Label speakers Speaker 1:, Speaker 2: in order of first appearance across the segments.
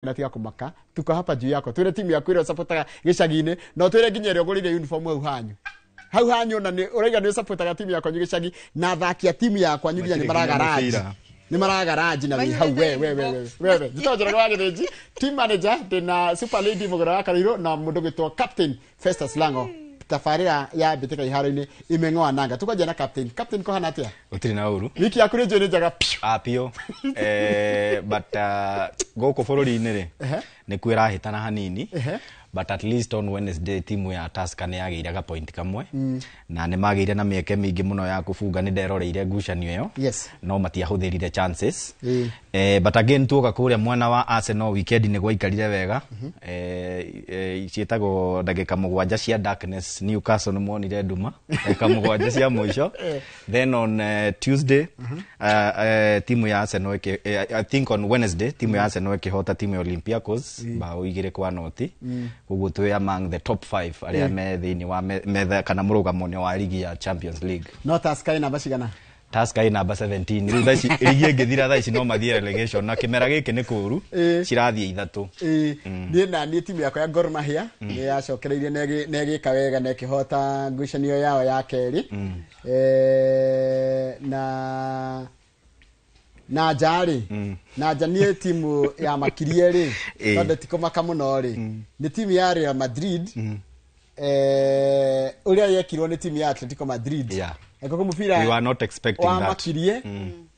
Speaker 1: Na tiga kumaka, tuko hapa juu yako. Twire timu yaku ĩrĩa ũcapotaga gĩcagi-inĩ, na ũtwĩre nginya ĩrĩa ũgũrĩire uniform hau hanyu. Hau hanyu na nĩ ũraiga nĩ ũcapotaga timu ya kwanyu gĩcagi, na athaki a timu ya kwanyu nginya nĩ
Speaker 2: Matirĩ nginya
Speaker 1: maragaraji.
Speaker 2: mũbira.
Speaker 1: Nĩ maragaraji na wĩ hau we we we we we we. Njĩtagwo Njoroge wa Gĩthĩnji, team manager ndĩna Super Lady Mũgũra wa Karũirũ na mũndũ gwĩtwo Captain Festus Lango. Tabarĩra ya mbĩtĩka iharo-inĩ imeng'oa nanga. Tũkwanjia na Captain. Captain, kũhana atĩa?
Speaker 2: Gũtirĩ na ũru.
Speaker 1: Wiki yaku nĩ njũĩ nĩ njega piũ.
Speaker 2: Ah, piũ. But gũkũ bũrũri-inĩ rĩ, nĩ kwĩrahĩtana hanini. But at least on Wednesday timu ya Tusker nĩ yagĩire ga point kamwe na nĩ magĩire na mĩeke mĩingĩ mũno ya kũbunga. Nĩ nderoreire ngucanio ĩyo, no matiahũthĩrire chances. But again, tuoka kũrĩa mwena wa Arsenal, weekend nĩ gwaikarire wega. Ciĩtagwo ndagĩka 7 cia darkness. Newcastle nĩ monire nduma ndagĩka 7 cia mũico. Then on Tuesday, timu ya Arsenal I think on Wednesday, timu ya Arsenal ĩkĩhota timu ya Olympiacos bao 2-0. Koguo twĩ among the top 5 arĩa me thĩinĩ wa metha kana mũrũgamo-inĩ wa ligi ya Champions League.
Speaker 1: No Tusker ĩ namba cigana?
Speaker 2: Tusker ĩ namba 17 rĩu. Thaa ici ligi ĩngĩthira thaa ici no mathiĩ relegation, na kĩmera gĩkĩ nĩ kũũru. Cirathiĩ 3.
Speaker 1: Ĩĩ, niĩ na niĩ timu yakwa ya Gor Mahia nĩ yacokereirie na ĩgĩka wega na ĩkĩhota ngucanio yao ya kerĩ. Na nja rĩ, na nja niĩ timu ya makirie rĩ, tondũ ti kũmaka mũno rĩ, nĩ timu ya Real Madrid, ũrĩa yekirwo nĩ timu ya Atletico Madrid. Angĩkorwo mũbira
Speaker 2: We were not expecting that.
Speaker 1: Wamakirie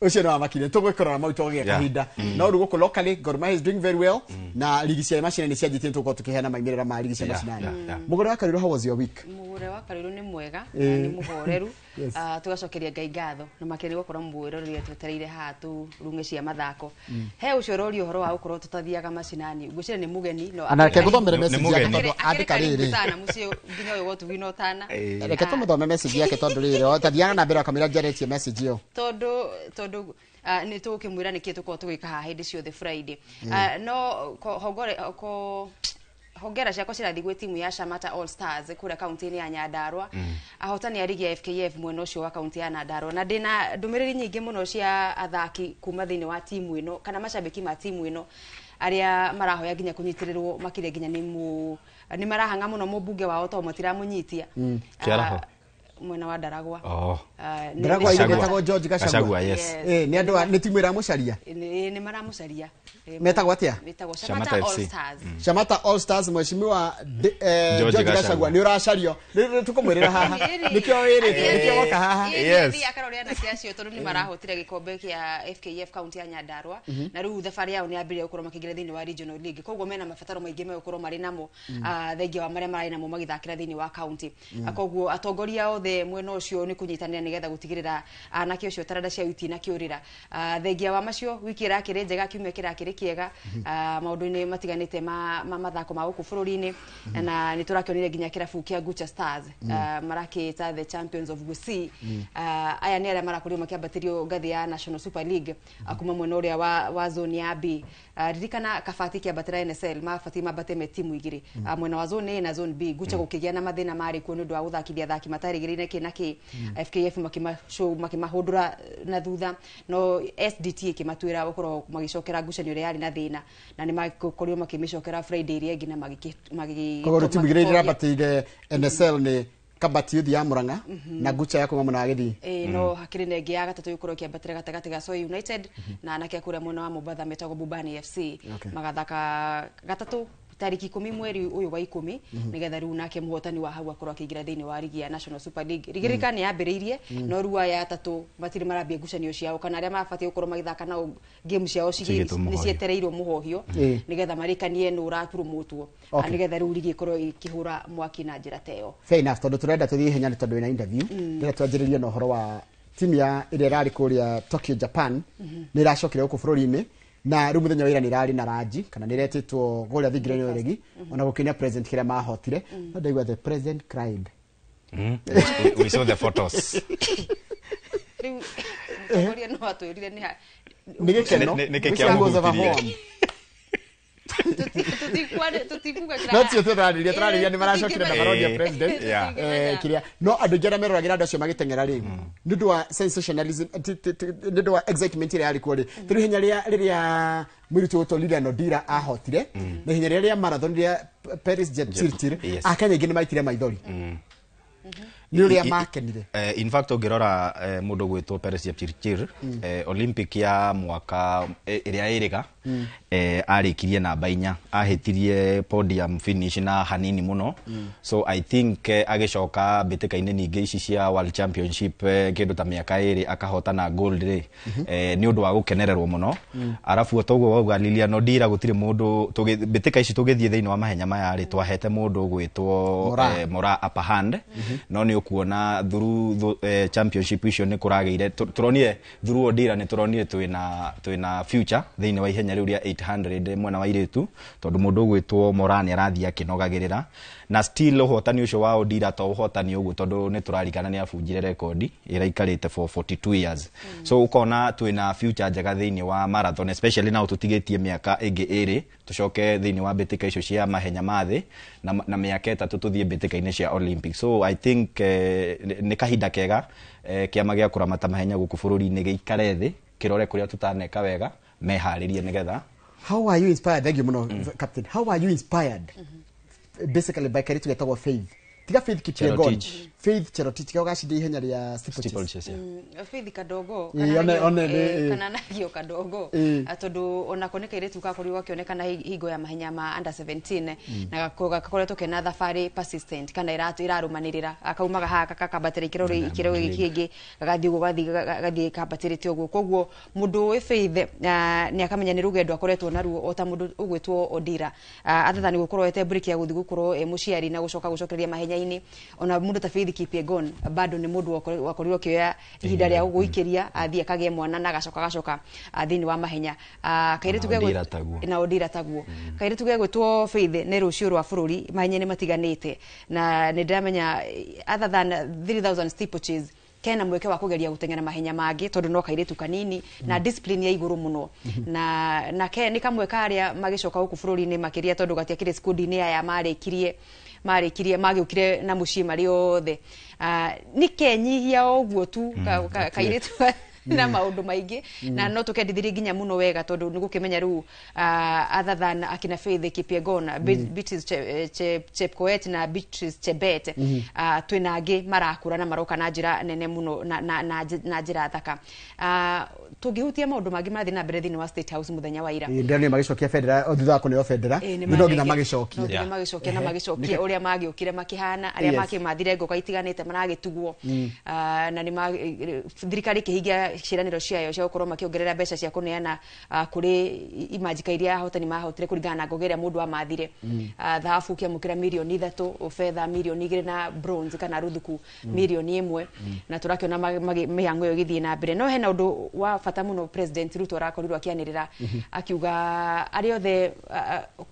Speaker 1: ũcio nĩ wamakirie, tũgwĩkorora mau twagĩa kahinda. No rĩu gũkũ locally, Gor Mahia is doing very well, na ligi cia macinani cianjĩtie, tũgũkorwo tũkĩheana maumĩrĩra ma ligi cia macinani. Mũgũre wa Karũirũ, how was your week?
Speaker 3: Mũgũre wa Karũirũ nĩ mwega na nĩ mũhoreru. Ah, tũgacokeria Ngai ngatho na makĩria nĩ gũkorwo mwĩroreri twetereire haha tũrung'e cia mathako. He ũcio ũroria ũhoro wa gũkorwo tũtathiaga macinani, ngwĩciria nĩ mũgeni no
Speaker 1: Ana reke ngũthomere
Speaker 2: Nĩ
Speaker 1: message yake
Speaker 2: mũgeni.
Speaker 1: tondũ
Speaker 3: akĩrĩ
Speaker 1: andĩka
Speaker 3: karibu
Speaker 1: rĩrĩ.
Speaker 3: sana mũciĩ nginya ũyũ wotugi ũtana.
Speaker 1: Reke tũmũthome message yake tondũ rĩrĩ tathiaga na mbere akamĩra njarĩtie message ĩyo.
Speaker 3: Tondũ nĩ tũgũkĩmwĩra nĩkĩ tũkorwo tũgĩka haha hĩndĩ ciothe Friday. No hongore ko hongera ciakwa cirathiĩ gwĩ timu ya Shamata All Stars kũrĩa kaunti-inĩ ya Nyandarua, ahotani a ligi ya FKF mwena ũcio wa kaunti ya Nyandarua, na ndĩna ndũmĩrĩri nyingĩ mũno cia athaki kuma thĩinĩ wa timu ĩno kana macambĩki ma timu ĩno arĩa marahoya nginya kũnyitĩrĩrwo makĩria, nginya nĩ marahang'a mũno mũmbunge wao tondũ matiramũnyitia.
Speaker 2: Kĩaraho?
Speaker 3: Ah, mwena wa Ndaragwa.
Speaker 2: Oh.
Speaker 3: Ah,
Speaker 1: Ndaragwa
Speaker 2: Gachagua.
Speaker 1: ĩgetagwo George Gachagua.
Speaker 2: Gachagua, yes.
Speaker 3: Yes.
Speaker 1: Nĩ andũ nĩ timu ĩramũcaria.
Speaker 3: Nĩ maramũcaria.
Speaker 1: Metagwo atĩa?
Speaker 3: Metagwo
Speaker 2: Shamata
Speaker 3: Shamata All
Speaker 2: FC.
Speaker 3: Stars.
Speaker 1: Shamata All Stars, mheshimiwa
Speaker 2: George
Speaker 1: George
Speaker 2: Gachagua.
Speaker 1: Gachagua nĩ ũracario. Rĩu tũkũmwĩrĩra haha, nĩkĩo wĩrĩte, nĩkĩo woka haha.
Speaker 3: Akarore anake acio tondũ nĩ marahotire gĩkombe kĩa FKF kaunti ya Nyandarua, na rĩu thabarĩ yao nĩ yambĩrĩria gũkorwo makĩingĩra thĩinĩ wa regional league, koguo mena mabataro maingĩ megũkorwo marĩ namo, thengia wa marĩa mararĩ namo magĩthakĩra thĩinĩ wa kaunti. Koguo atongoria othe mwena ũcio nĩ kũnyitanĩra nĩgetha gũtigĩrĩra anake ũcio taranda ciao itinakĩũrĩra. Thengia wa macio, wiki ĩrakĩrĩ njega, kiumia kĩrakĩrĩ kĩega, maũndũ-inĩ matiganĩte ma mathako ma gũkũ bũrũri-inĩ, na nĩ tũrakĩonire nginya kĩrabu kĩa Gucha Stars, marakĩta the champions of Gusii. Aya nĩ arĩa marakorirwo makĩambatĩrio ngathĩ ya National Super League, kuma mwena ũrĩa wa zone ya B. Ririkana Kabati kĩambatĩra NSL mabatiĩ mambate me timu igĩrĩ, mwena wa zone A na zone B. Gucha gũkĩgĩa na mathĩna marĩ kuo nĩ ũndũ wa gũthakithia athaki matarĩgĩrĩire kĩ na kĩ. FKF makĩmahũndũra na thutha, no SDT ĩkĩmatuĩra gũkorwo magĩcokera ngucanio ĩrĩa yarĩ na thĩna, na nĩ makorirwo makĩmĩcokera Friday ĩrĩa ĩngĩ na
Speaker 1: Koguo rĩu timu igĩrĩ irambatĩire NSL nĩ Kabati Youth ya Murang'a na Gucha ya kuma mwena wa Gĩthii.
Speaker 3: Ĩĩ, no hakĩrĩ na ĩngĩ ya gatatũ ĩgũkorwo ĩkĩambatĩra gatagatĩ ga Soy United na anake a kũrĩa mwena wa Mombatha metagwo Bubani FC. Magathaka gatatũ tarĩki 10 mweri ũyũ wa 10, nĩgetha rĩu nake mũhotani wa hau akorwo akĩingĩra thĩinĩ wa ligi ya National Super League. Rigi rĩka nĩ yambĩrĩirie, no rĩu aya atatũ matirĩ marambia ngucanio ciao kana arĩa mabatiĩ gũkorwo magĩthaka nao game ciao
Speaker 2: Cigĩtwo
Speaker 3: nĩ
Speaker 2: mũhohio.
Speaker 3: cietereirwo mũhohio nĩgetha marĩkanie nũ ũrapromotwo, nĩgetha rĩu ligi ĩkorwo ĩkĩhũra mwaki na njĩra ta ĩyo.
Speaker 1: Fair enough, tondũ tũrenda tũthiĩ ihenya nĩ tondũ wĩna interview. Ndĩrenda twanjĩrĩrie na ũhoro wa timu ya ĩrĩa ĩrarĩ kũrĩa Tokyo, Japan. Nĩ ĩracokire gũkũ bũrũri-inĩ, na rĩu mũthenya wa ira nĩ ĩrarĩ na ranji kana nĩ ĩretĩtwo kũrĩa thingira-inĩ wa Iregi ona gũkenia president kĩrĩa mahotire, no ndaigua the president cried.
Speaker 2: We saw the photos.
Speaker 3: Rĩu mũtongoria no atwĩrire nĩ
Speaker 1: Nĩ gĩkeno.
Speaker 2: Nĩ kĩ
Speaker 1: Which one was
Speaker 2: kĩamũhutirie?
Speaker 1: overwhelmed?
Speaker 3: Tutikuga kira.
Speaker 1: No tio tũrarĩria, tũrarĩria nĩ maracokire na maroria president. Kĩrĩa no andũ aingĩ arĩa meroragĩra andũ acio magĩteng'era rĩ, nĩ ũndũ wa sensationalism, nĩ ũndũ wa excitement ĩrĩa yarĩ kuo rĩ, tondũ ihenya rĩa rĩrĩa mũirĩtu ũgwĩtwo Lilian Odira ahotire na ihenya rĩrĩa rĩa marathon rĩa Paris Jepchirchir, Akenya aingĩ nĩ maitire maithori nĩ ũrĩa makenire.
Speaker 2: In fact, ũngĩrora mũndũ gwĩtwo Peres Jepchirchir, Olympic ya mwaka ĩrĩa ĩrĩga, arĩkirie namba 4, ahĩtirie podium finish na hanini mũno. So I think agĩcoka mbĩtĩka-inĩ ningĩ ici cia World Championship, kĩndũ ta mĩaka 2 akahotana gold rĩ, nĩ ũndũ wa gũkenererwo mũno. Arabu o toguo wauga Lilian Odira, gũtirĩ mũndũ mbĩtĩka ici tũgĩthiĩ thĩinĩ wa mahenya maya rĩ, twahete mũndũ gwĩtwo
Speaker 1: Moraa.
Speaker 2: Moraa upper hand, no nĩ ũkuona through championship icio nĩ kũragĩire, tũronire through Odira nĩ tũronire twĩna future thĩinĩ wa ihenya rĩu rĩa 800 mwena wa irĩtu, tondũ mũndũ ũgwĩtwo Moraa nĩ arathiĩ akĩnogagĩrĩra, na still ũhotani ũcio wa Odira to ũhotani ũguo, tondũ nĩ tũrarikana nĩ abunjire rekondi ĩraikarĩte for 42 years. So ũkona twĩna future njega thĩinĩ wa marathon, especially now tũtigĩtie mĩaka ĩngĩ 2 tũcoke thĩinĩ wa mbĩtĩka icio cia mahenya ma thĩ, na mĩaka 3 tũthiĩ mbĩtĩka-inĩ cia Olympics. So I think nĩ kahinda kega kĩama gĩa kũramata mahenya gũkũ bũrũri-inĩ gĩikare thĩ, kĩrore kũrĩa tũtaneka wega, meharĩrie nĩgetha.
Speaker 1: How are you inspired? Thank you muno, Captain. How are you inspired basically by kairitu getagwo Faith, tiga Faith Kipyegon?
Speaker 2: Cherotich.
Speaker 1: Faith Cherotich kau gacinda ihenya rĩa steeplechase.
Speaker 2: Steeplechase, yeah.
Speaker 3: Faith Kadogo,
Speaker 1: One nĩ-
Speaker 3: kana nagio Kadogo. Tondũ onako nĩ kairĩtu gakorirwo gakĩonekana hingo ya mahenya ma under 17 na gakoretwo kena thabarĩ persistent kana ĩrarũmanĩrĩra, akaumaga haha gakambatĩra ikĩro gĩkĩ kĩngĩ, gagathiĩ ũguo, gathiĩ kambatĩrĩte ũguo. Koguo mũndũ ũĩ Faith nĩ akamenya nĩ rũgendo akoretwo naruo o ta mũndũ ũgwĩtwo Odira. Other than gũkorwo ete break ya gũthiĩ gũkorwo e mũciari na gũcoka gũcokereria mahenya-inĩ, ona mũndũ ta Faith Kipyegon bado nĩ mũndũ wakorirwo akĩoya ihinda rĩa gũikĩria, athiĩ akagĩe mwana na agacoka thĩinĩ wa mahenya. Kairĩtu
Speaker 2: Na Odira taguo.
Speaker 3: Na Odira taguo. Kairĩtu gegwĩtwo Faith nĩ rũciũ rwa bũrũri mahenya-inĩ matiganĩte, na nĩ ndĩramenya other than 3000 steeplechase kena mweke wa kugeria guteng'era mahenya mangĩ, tondũ no kairĩtu kanini na discipline ya igũrũ mũno, na ke nĩ kamwe ka arĩa magĩcoka gũkũ bũrũri-inĩ makĩria, tondũ gatiakĩrĩ squad-inĩ aya marĩkirie magĩũkire na mũciĩ marĩ othe. Nĩ kenyihia o ũguo tu kairĩtu na maũndũ maingĩ, na no tũkendithirie nginya mũno wega, tondũ nĩ gũkĩmenya rĩu other than akina Faith Kipyegon, Beatrice Chepkoech na Beatrice Chebet, twĩna angĩ marakũra na maroka na njĩra nene mũno na njĩra thaka. Tũngĩhutia maũndũ mangĩ marathiĩ na mbere thĩinĩ wa State House mũthenya wa ira.
Speaker 1: Ndĩronire magĩcokia bendera o thutha wa kũneo bendera.
Speaker 3: Nĩ
Speaker 1: no nginya magĩcokie.
Speaker 3: No nginya magĩcokie na magĩcokie ũrĩa magĩũkire makĩhana arĩa makĩmathire ngoka itiganĩte maragĩtugwo. Na nĩ thirikari ĩkĩhingia ciĩranĩro ciayo cia gũkorwo makĩongerera mbeca cia kũneana kũrĩ imanjika iria ahotani mahotire kũringana na ngoga ĩrĩa mũndũ amathire. Thahabu ũkĩamũkĩra mirioni 3, betha mirioni 2 na bronze kana ruthuku mirioni 1, na tũrakĩona mĩhang'o ĩyo ĩgĩthiĩ na mbere. No hena ũndũ wa bata mũno President Ruto arakorirwo akĩanĩrĩra akiuga arĩa othe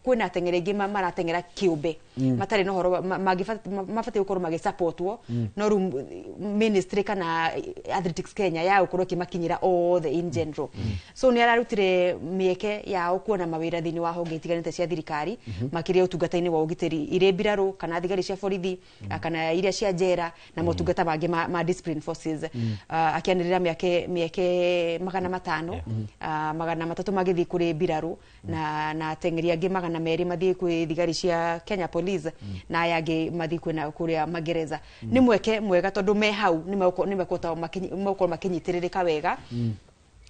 Speaker 3: kwĩna ateng'eri aingĩ marateng'era kĩũmbe matarĩ na ũhoro mabatiĩ gũkorwo magĩsupportwo, no rĩu ministry kana Athletics Kenya ya gũkorwo ĩkĩmakinyĩra othe in general. So nĩ ararutire mĩeke yao kuona mawĩra thĩinĩ wa honge itiganĩte cia thirikari, makĩria ũtungata-inĩ wa ũgitĩri, irĩ mbirarũ kana thigari cia borithi kana iria cia njera na motungata mangĩ ma discipline forces. Akĩanĩrĩra mĩeke 500, 300 magĩthiĩ kũrĩ mbirarũ na ateng'eri angĩ 200 mathiĩ kwĩ thigari cia Kenya Police na aya angĩ mathiĩ kwĩna kũrĩa magereza. Nĩ mweke mwega tondũ me hau nĩ megũkorwo makĩnyitĩrĩrĩka wega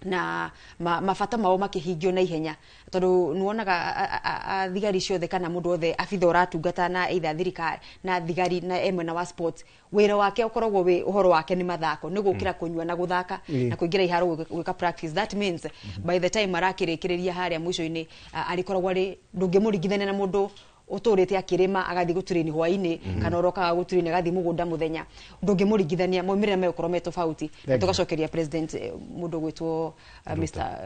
Speaker 3: na mabata mao makĩhingio na ihenya, tondũ nĩwonaga thigari ciothe kana mũndũ wothe abitha ũratungata na either thirikari na thigari na e mwena wa sports, wĩra wake ũkoragwo wĩ ũhoro wake nĩ mathako, nĩ gũkĩra kũnyua na gũthaka na kũingĩra iharo gwĩka practice. That means by the time arakĩrĩkĩrĩria harĩa mũico-inĩ, arĩkoragwo arĩ ndũngĩmũringithania na mũndũ ũtũrĩte akĩrĩma agathiĩ gũtũrĩni hwainĩ kana ũrokaga gũtũrĩni agathiĩ mũgũnda mũthenya, ndũngĩmũringithania, maumĩrĩra megũkorwo me tofauti.
Speaker 1: Thank you.
Speaker 3: Tũgacokeria president mũndũ ũgwĩtwo Mr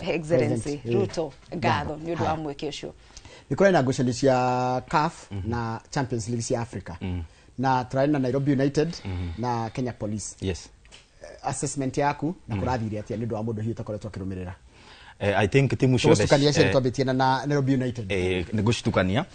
Speaker 3: Excellency
Speaker 1: President,
Speaker 3: Ruto ngatho nĩ ũndũ wa mweke ũcio.
Speaker 1: Nĩ kũrĩ na ngucanio cia CAF na Champions League cia Africa, na tũrarĩ na Nairobi United na Kenya Police. Assessment yaku na kũrathire atĩa nĩ ũndũ wa mũndũ hihi ũtakoretwo akĩrũmĩrĩra?
Speaker 2: I think timu ciothe
Speaker 1: Tũgũcukania cierĩ, twambĩtie na Nairobi United.
Speaker 2: Nĩ ngũcitukania.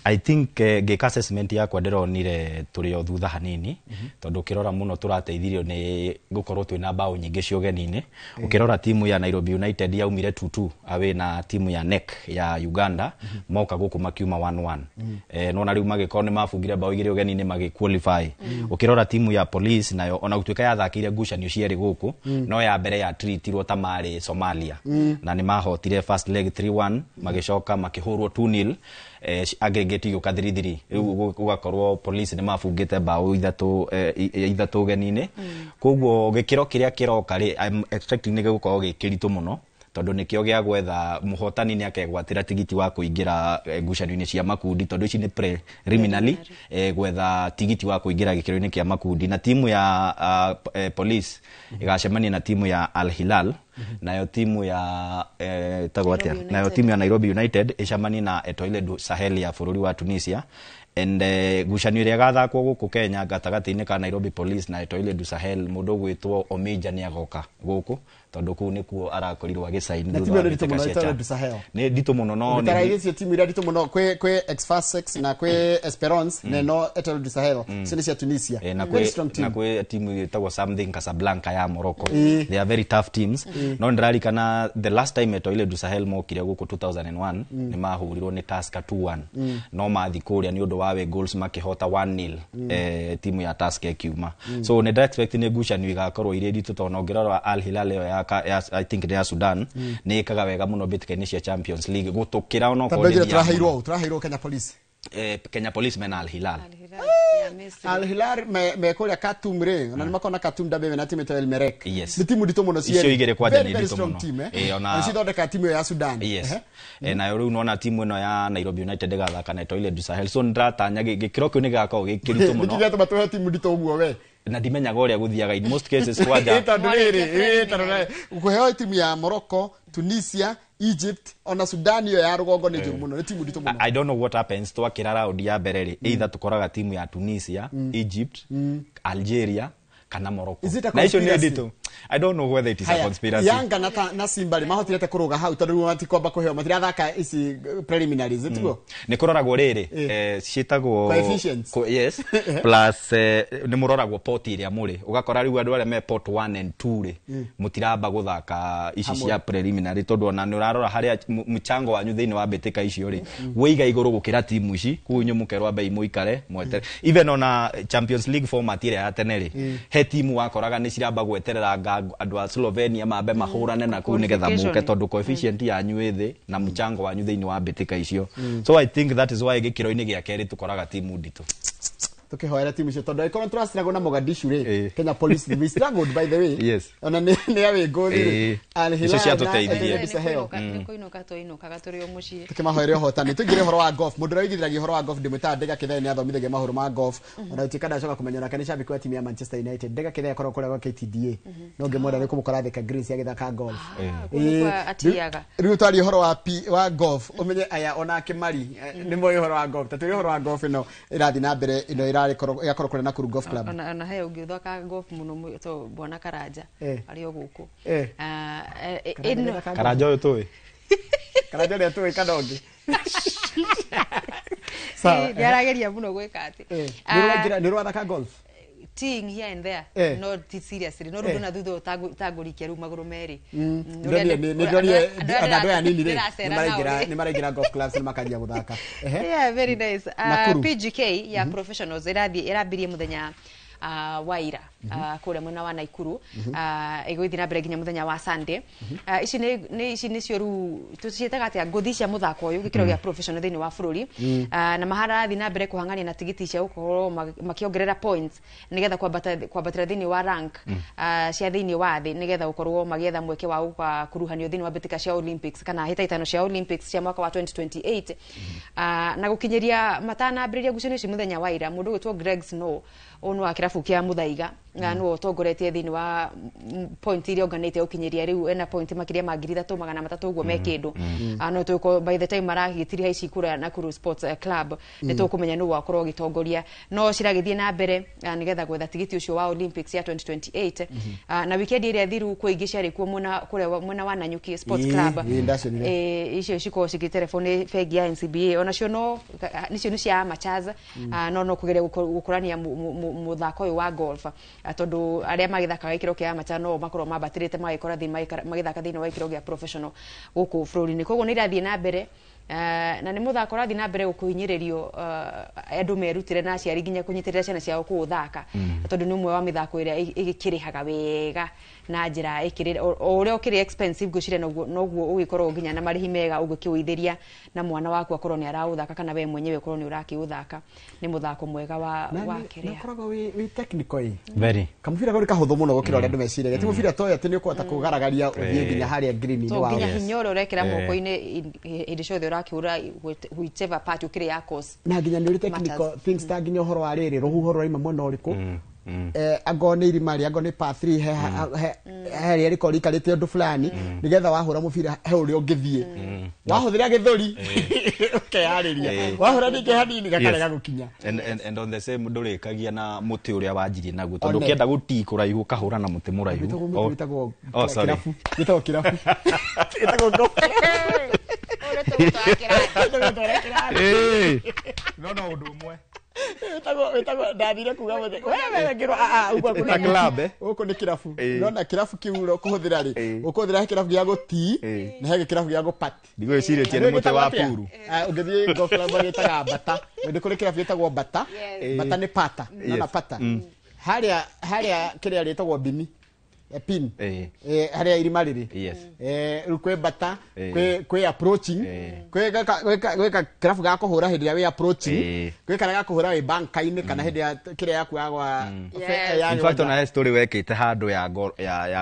Speaker 2: I think ngĩka assessment yakwa ndĩronire tũrĩ o thutha hanini, tondũ ũkĩrora mũno tũrateithirio nĩ gũkorwo twĩna bao nyingĩ cia ũgeni-inĩ. Ũkĩrora timu ya Nairobi United yaumire 2-2 away na timu ya NEC ya Uganda, moka gũkũ makiuma 1-1. Nona rĩu magĩkorwo nĩ mabungire bao 2 ũgeni-inĩ, magĩ-qualify. Ũkĩrora timu ya Police nayo, ona gũtuĩka yathakĩire ngucanio cierĩ gũkũ, no ya mbere ya treatirwo ta marĩ Somalia na nĩ mahotire first leg 3-1, magĩcoka makĩhũrwo 2-0, aggregate igĩũka 3-3. Rĩu gũgakorwo Police nĩ mabungĩte bao 3 ũgeni-inĩ. Koguo gĩkĩro kĩrĩa kĩroka rĩ, I'm expecting nĩ gĩgũkorwo gĩ kĩritũ mũno, tondũ nĩkĩo gĩa gwetha mũhotani nĩ akegwatĩra tigiti wa kũingĩra ngucanio-inĩ cia makundi, tondũ ici nĩ preliminary, gwetha tigiti wa kũingĩra gĩkĩro-inĩ kĩa makundi. Na timu ya Police ĩgacemania na timu ya Al Hilal, nayo timu ya tagwo atĩa,
Speaker 3: Nairobi
Speaker 2: nayo
Speaker 3: United.
Speaker 2: Timu ya Nairobi United ĩcemanie na Etoile du Sahel ya bũrũri wa Tunisia. And ngucanio ĩrĩa ĩgathakwo gũkũ Kenya gatagatĩ-inĩ ka Nairobi Police na Etoile du Sahel, mũndũ ũgwĩtwo Omija nĩ agoka gũkũ, tondũ kũu nĩkuo arakorirwo agĩcaini
Speaker 1: Na
Speaker 2: thutha
Speaker 1: timu
Speaker 2: wa
Speaker 1: ĩyo nĩ nditũ
Speaker 2: mbĩtĩka
Speaker 1: mũno,
Speaker 2: cia
Speaker 1: Etoile
Speaker 2: CHAN.
Speaker 1: du Sahel.
Speaker 2: Nĩ nditũ mũno, no
Speaker 1: Ũngĩtara iria cio timu iria nditũ mũno, kwĩ Ex-Fasex na kwĩ Esperance na ĩno Etoile du Sahel, icio nĩ cia Tunisia.
Speaker 2: Na
Speaker 1: Very
Speaker 2: kwĩ
Speaker 1: strong team.
Speaker 2: Na kwĩ timu ĩtagwo something Casablanca ya Morocco. They are very tough teams. No ndĩrarikana the last time Etoile du Sahel mokire gũkũ 2001, nĩ mahũrirwo nĩ Tusker 2-1, no mathi kũrĩa nĩ ũndũ wa away goals makĩhota 1-0, timu ya Tusker ĩkiuma. So nĩ ndĩra expect nĩ ngucanio igakorwo irĩ nditũ, tondũ ona ũngĩrora Al Hilal ĩyo ya I think nĩ ya Sudan, nĩ ĩkaga wega mũno mbĩtĩka-inĩ cia Champions League gũtũkĩra onokorwo
Speaker 1: Tondũ
Speaker 2: nĩ
Speaker 1: njĩra
Speaker 2: thiaga mũno.
Speaker 1: tũraheirwo Kenya Police.
Speaker 2: Kenya Police mena Al Hilal.
Speaker 3: Al Hilal ya Misri.
Speaker 1: Al Hilal me kũrĩa Khartoum rĩ, ona nĩ makona Khartoum Derby mena timu ĩtagwo El Merreikh.
Speaker 2: Yes.
Speaker 1: Nĩ timu nditũ mũno
Speaker 2: Icio
Speaker 1: cierĩ.
Speaker 2: igĩrĩ kwanja
Speaker 1: Very,
Speaker 2: nĩ
Speaker 1: very
Speaker 2: nditũ
Speaker 1: strong
Speaker 2: mũno.
Speaker 1: team, eh.
Speaker 2: Ona
Speaker 1: Na cithondeka timu ĩyo ya Sudan.
Speaker 2: Yes. Nayo rĩu nona timu ĩno ya Nairobi United ĩgathaka na Etoile du Sahel, so nĩndĩratanya gĩkĩro kĩu nĩ gĩgakorwo gĩ kĩritũ
Speaker 1: Nĩkĩ
Speaker 2: mũno.
Speaker 1: gĩatũma tũhe timu nditũ ũguo we?
Speaker 2: Na ndimenyaga ũrĩa gũthiaga in most cases kwanja.
Speaker 1: Ĩ, tondũ rĩrĩ,
Speaker 3: Mwarĩkia
Speaker 1: ĩ, tondũ rĩrĩ, kũheo timu ya Morocco, Tunisia, Egypt ona Sudan ĩyo ya rũgongo nĩ njũru mũno, nĩ timu nditũ mũno.
Speaker 2: I don't know what happens twakĩra round ya mbere rĩ, either tũkoraga timu ya Tunisia, Egypt, Algeria kana Morocco.
Speaker 1: Is it a
Speaker 2: Na icio nĩ
Speaker 1: conspiracy?
Speaker 2: nditũ. I don't know whether it is a
Speaker 1: Haya,
Speaker 2: conspiracy.
Speaker 1: Yanga na Simba rĩ, mahotire kũrũga hau tondũ rĩu matikwamba kũheo, matirathaka ici preliminaries, tiguo?
Speaker 2: Nĩ kũroragwo rĩrĩ, ciĩtagwo
Speaker 1: Coefficients.
Speaker 2: Yes, plus nĩ mũroragwo pot ĩrĩa mũrĩ, ũgakora rĩu andũ arĩa me pot 1 and 2 rĩ, mũtiramba gũthaka ici
Speaker 1: Hamwe.
Speaker 2: cia preliminary, tondũ ona nĩ ũrarora harĩa mũchango wanyu thĩinĩ wa mbĩtĩka icio rĩ wĩiga igũrũ gũkĩra timu ici. Kũu inyuĩ mũkerwo ambei mũikare mwetere. Even ona Champions League format ĩrĩa ya tene rĩ, he timu wakoraga nĩ ciramba gweterera anga andũ a Slovenia mambe mahũrane na kũu nĩgetha mũke,
Speaker 3: Qualification.
Speaker 2: tondũ coefficient yanyu ĩ thĩ na mũchango wanyu thĩinĩ wa mbĩtĩka icio. So I think that is why gĩkĩro-inĩ gĩa kerĩ tũkoraga timu nditũ.
Speaker 1: Tukihoera timu icio, tondũ angĩkorwo tũraciragwo na Mogadishu rĩ, Kenya Police, we struggled, by the way. Ona nĩ away goal rĩ, Al
Speaker 2: Icio
Speaker 1: Hilal na
Speaker 2: ciatũteithirie.
Speaker 1: Etoile du Sahel.
Speaker 3: Nĩ kũinũka twainũkaga tũrĩ o mũciĩ.
Speaker 1: Tukimahoere ũhotani. Tũingĩre ũhoro wa golf. Mũndũ ũrĩa ũigithiragia ũhoro wa golf ndĩmwĩtaga Ndega Kĩthee, nĩ athomithagia mahũro ma golf. Ona gũtuĩka ndacoka kũmenya onake nĩ shabiki wa timu ya Manchester United. Ndega Kĩthee akoragwo kũrĩa gwa KTDA, no ngĩmwenda nĩ kũmũkora Thika Greens agĩthaka golf.
Speaker 3: Kũu nĩkuo atiaga.
Speaker 1: Rĩu twaria ũhoro wa golf, ũmenye aya onake mari nĩ moĩ ũhoro wa golf. Ta tũrĩ ũhoro wa golf ĩno ĩrathiĩ na mbere, ĩno ĩrarĩkorwo ĩgakorwo kũrĩa Nakuru Golf Club.
Speaker 3: Ona he ũngĩ ũthakaga golf mũno to bwana Karanja arĩ o gũkũ. Ah,
Speaker 1: Karanja
Speaker 3: ĩno
Speaker 1: nĩathakaga golf?
Speaker 2: Karanja ũyũ tũĩ.
Speaker 1: Karanja ũrĩa tũĩ kana ũngĩ? Sawa.
Speaker 3: Nĩ arageria mũno gwĩka atĩ
Speaker 1: Nĩ ũrathaka golf?
Speaker 3: Teeing here and there, no ti seriously, no rĩu na thutha ũyũ tangũrikia rĩu magũrũ merĩ.
Speaker 1: Nĩ ndonire ona andũ aya nini rĩ, nĩ maraingĩra golf clubs nĩ makanjia gũthaka. Ehe.
Speaker 3: Yeah, very nice.
Speaker 1: Nakuru.
Speaker 3: PGK ya professionals ĩrathiĩ ĩrambirie mũthenya wa ira kũrĩa mwena wa Naikuru, ĩgũgĩthiĩ na mbere nginya mũthenya wa Sunday. Ici nĩ ici nĩcio rĩu tũciĩtaga atĩa, ngũthi cia mũthako ũyũ gĩkĩro gĩa professional thĩinĩ wa bũrũri, na maharathiĩ na mbere kũhang'ania na tigiti cia gũkorwo makĩongerera points nĩgetha kwambatĩra thĩinĩ wa rank cia thĩinĩ wa thĩ, nĩgetha gũkorwo magĩetha mweke wa gũkakuruhanio thĩinĩ wa mbĩtĩka cia Olympics kana hĩtahĩtano cia Olympics cia mwaka wa 2028. Na gũkinyĩria matanambĩrĩria ngucanio ici mũthenya wa ira, mũndũ ũgwĩtwo Greg Snow, ũyũ nĩ wa kĩrabu kĩa Muthaiga. Nĩwe ũtongoretie thĩinĩ wa point iria onganĩte ũkinyĩria rĩu ena point makĩria ma 3,300 ũguo me kĩndũ. No tũgũkorwo by the time maragĩtiriha ici kũrĩa Nakuru Sports Club nĩ tũkũmenya nũ wakorwo ũgĩtongoria, no ciragĩthiĩ na mbere nĩgetha gwetha tigiti ũcio wa Olympics ya 2028. Na weekend ĩrĩa thiru kwĩ ingĩ ciarĩ kuo mwena kũrĩa mwena wa Nanyuki Sports Club.
Speaker 1: Ndacionire.
Speaker 3: Icio cikorwo cigĩterebwo nĩ bengi ya NCBA, onacio no nicio nĩ cia amateurs, no kũgeria gũkũrania mũthako ũyũ wa golf, tondũ arĩa magĩthakaga gĩkĩro kĩa amateur no makorwo mambatĩrĩte magĩkora magĩthaka thĩinĩ wa gĩkĩro gĩa professional gũkũ bũrũri-inĩ. Koguo nĩ irathiĩ na mbere, na nĩ mũthako ũrathiĩ na mbere gũkũhinyĩrĩrio, andũ merutĩre na aciari nginya kũnyitĩrĩra ciana ciao kũũthaka, tondũ nĩ ũmwe wa mĩthako ĩrĩa ĩgĩkĩrĩhaga wega na njĩra ĩkĩrĩ o ũrĩa ũkĩrĩ expensive ngwĩciria noguo ũgĩkorwo nginya na marĩhi mega ũngĩkĩũithĩria na mwana waku akorwo nĩ araũthaka kana we mwenyewe ũkorwo nĩ ũrakĩũthaka. Nĩ mũthako mwega wa kĩrĩa
Speaker 1: ũkoragwo wĩ technical ĩ.
Speaker 2: Very.
Speaker 1: Kamũbira kau nĩ kahũthũ mũno gũkĩra ũrĩa andũ meciragia. Ti mũbira ta ũyũ atĩ nĩ ũkũhota kũgaragaria ũthiĩ nginya harĩa green-inĩ
Speaker 3: to
Speaker 1: wa
Speaker 3: nginya
Speaker 2: Yes.
Speaker 3: hinya ũrĩa ũrekĩra moko-inĩ hĩndĩ ciothe ũrakĩhũra whichever part ũkĩrĩ ya course
Speaker 1: na nginya nĩ ũrĩ technical
Speaker 3: matters.
Speaker 1: things ta nginya ũhoro wa rĩrĩ rũhuho rũraima mwena ũrĩkũ, angorwo nĩ irima rĩ, angorwo nĩ par 3, he rĩrĩa rĩkorwo rĩikarĩte ũndũ fulani nĩgetha wahũra mũbira he ũrĩa ũngĩthiĩ wahũthĩra gĩthũri ũkeyarĩria, wahũra ningĩ hanini gakarega gũkinya.
Speaker 2: And on the same ndũrĩkagia na mũtĩ ũrĩa wanjirie naguo tondũ
Speaker 1: One.
Speaker 2: ũkĩenda gũtii kũraihu ũkahũra na mũtĩ mũraihu.
Speaker 1: Wĩtagwo mũtĩ
Speaker 2: Oh.
Speaker 1: wĩtagwo
Speaker 2: Oh, sorry.
Speaker 1: kĩrabu, wĩtagwo kĩrabu, wĩtagwo golf.
Speaker 3: Ũrĩa tũgũtwara kĩrathi.
Speaker 2: No ũndũ ũmwe.
Speaker 1: Wĩtagwo ndathire kuga mũthĩ wewe ngĩrwo a a ũguo
Speaker 2: Ĩta club, eh?
Speaker 1: Gũkũ nĩ kĩrabu. Nona kĩrabu kĩu ũkũhũthĩra rĩ, ũkũhũthĩra he kĩrabu gĩa gũtii na he kĩrabu gĩa gũpati.
Speaker 2: Ndigwĩcirĩtie nĩ mũtĩ wa puru.
Speaker 1: Ũngĩthiĩ golf club magĩtaga bata, nĩ kũrĩ kĩrabu gĩtagwo bata. Bata nĩ pata nona pata harĩa kĩrĩa rĩtagwo bini, pin, harĩa irima rĩrĩ. Rĩu kwĩ bata, kwĩ approaching, kwĩ gwĩka kĩrabu ga kũhũra hĩndĩ ĩrĩa wĩ approaching, kwĩ karĩa ga kũhũra wĩ banka-inĩ kana hĩndĩ ya kĩrĩa yaku ya gwa ya
Speaker 2: In fact,
Speaker 1: gwetha.
Speaker 2: ona he story wekĩte handũ ya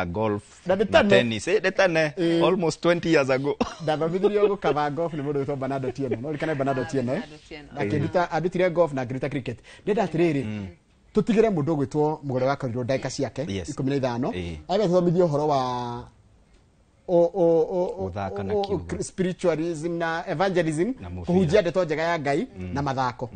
Speaker 2: golf
Speaker 1: Na nĩ tene.
Speaker 2: tennis. Nĩ tene, almost 20 years ago.
Speaker 1: Ndathomithirio gũkaba golf nĩ mũndũ wĩtwo Bernardo Tieno. No ririkane Bernardo Tieno, eh?
Speaker 3: Bernardo Tieno.
Speaker 1: Akĩnduta, andutire golf na ngĩruta cricket. Ndĩrenda atĩrĩrĩ, tũtigĩre mũndũ ũgwĩtwo Mũgũre wa Karirũ ndagĩka ciake 15, abe tũthomithie ũhoro wa
Speaker 2: Gũthaka na kiugo.
Speaker 1: Spiritualism na evangelism,
Speaker 2: Na mũbira.
Speaker 1: kũhunjia ndeto njega ya Ngai na mathako,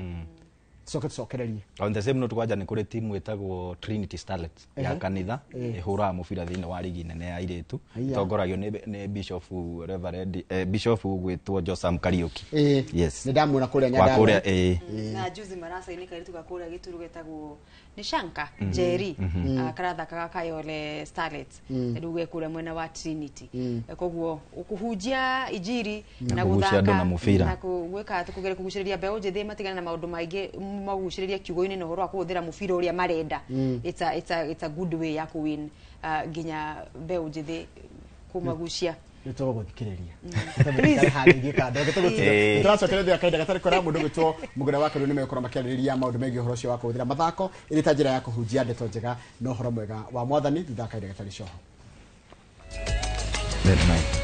Speaker 1: tucoke tũcokererie.
Speaker 2: On the same note, kwanja nĩ kũrĩ timu ĩtagwo Trinity Starlets ya kanitha ĩhũraga mũbira thĩinĩ wa ligi nene ya airĩtu,
Speaker 1: Aya.
Speaker 2: ĩtongoragio nĩ Bishop Reverend, Bishop ũgwĩtwo Josam Kariuki. Yes.
Speaker 1: Nĩ ndamuona kũrĩa
Speaker 2: Wa
Speaker 1: Nyandarua.
Speaker 2: kũrĩa.
Speaker 3: Na juzi maracaini kairitu ga kũrĩa gĩturu getagwo nĩ Shanka Njeri, karathakaga Kayole Starlets, rĩu ge kũrĩa mwena wa Trinity. Koguo kũhunjia injiri na
Speaker 2: kũgucia andũ
Speaker 3: gũthaka
Speaker 2: na mũbira.
Speaker 3: Na gwĩka atĩ kũgeria kũgucĩrĩria mbeũ njĩthĩ matigane na maũndũ maingĩ, magucĩrĩrie kiugo-inĩ na ũhoro wa kũhũthĩra mũbira ũrĩa marenda. It's a good way ya kũwin nginya mbeũ njĩthĩ kũmagucia.
Speaker 1: Nĩ tũgũgũthikĩrĩria harĩirie kando tũracokereria kahinda gatarĩ kora. Mũndũ gwĩtwo Mũgũra wa Kairũ nĩ megũkorwo makĩarĩrĩria maũndũ megiĩ ũhoro ũcio wa kũhũthĩra mathako ĩrĩ ta njĩra ya kũhunjia ndeto njega na ũhoro mwega wa mwathani thutha wa kahinda gatarĩ coho.
Speaker 2: Very nice.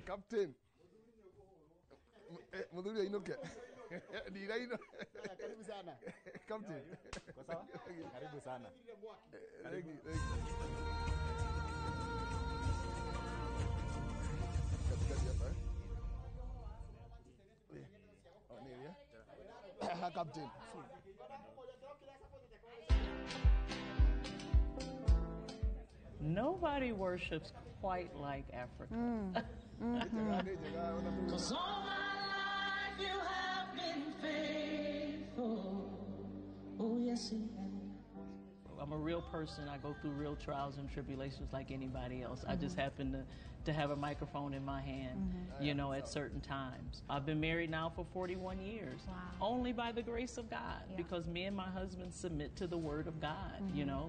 Speaker 4: Captain. Muthuri ainũke. Ndirainũ.
Speaker 1: Karibu sana.
Speaker 4: Captain.
Speaker 2: Karibu sana.
Speaker 4: Thank you, thank you. Katikati hapa, eh? Oh, ni hivi, eh? Captain.
Speaker 5: Nobody worships quite like Africa.
Speaker 4: Njega, nĩ njega, ona tu.
Speaker 5: Cause all my life you have been faithful. Oh, yes, you have. I'm a real person. I go through real trials and tribulations like anybody else. I just happen to have a microphone in my hand, at certain times. I've been married now for 41 years. Only by the grace of God, because me and my husband submit to the Word of God.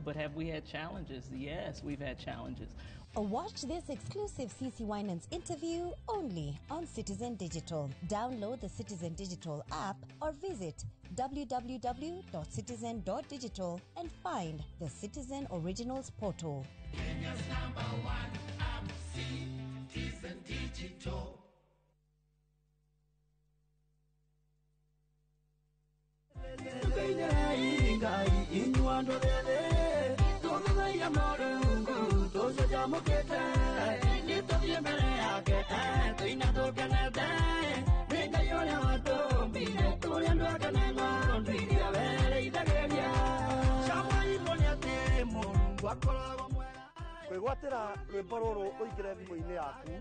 Speaker 5: But have we had challenges? Yes, we've had challenges.
Speaker 6: Watch this exclusive CC Winans interview only on Citizen Digital. Download the Citizen Digital app or visit www.citizen.digital and find the Citizen Originals portal.
Speaker 7: Kenya's number one app, Citizen Digital.
Speaker 4: Kwĩgwatĩra rwĩmbo rũrũ ũingĩre thimũ-inĩ yaku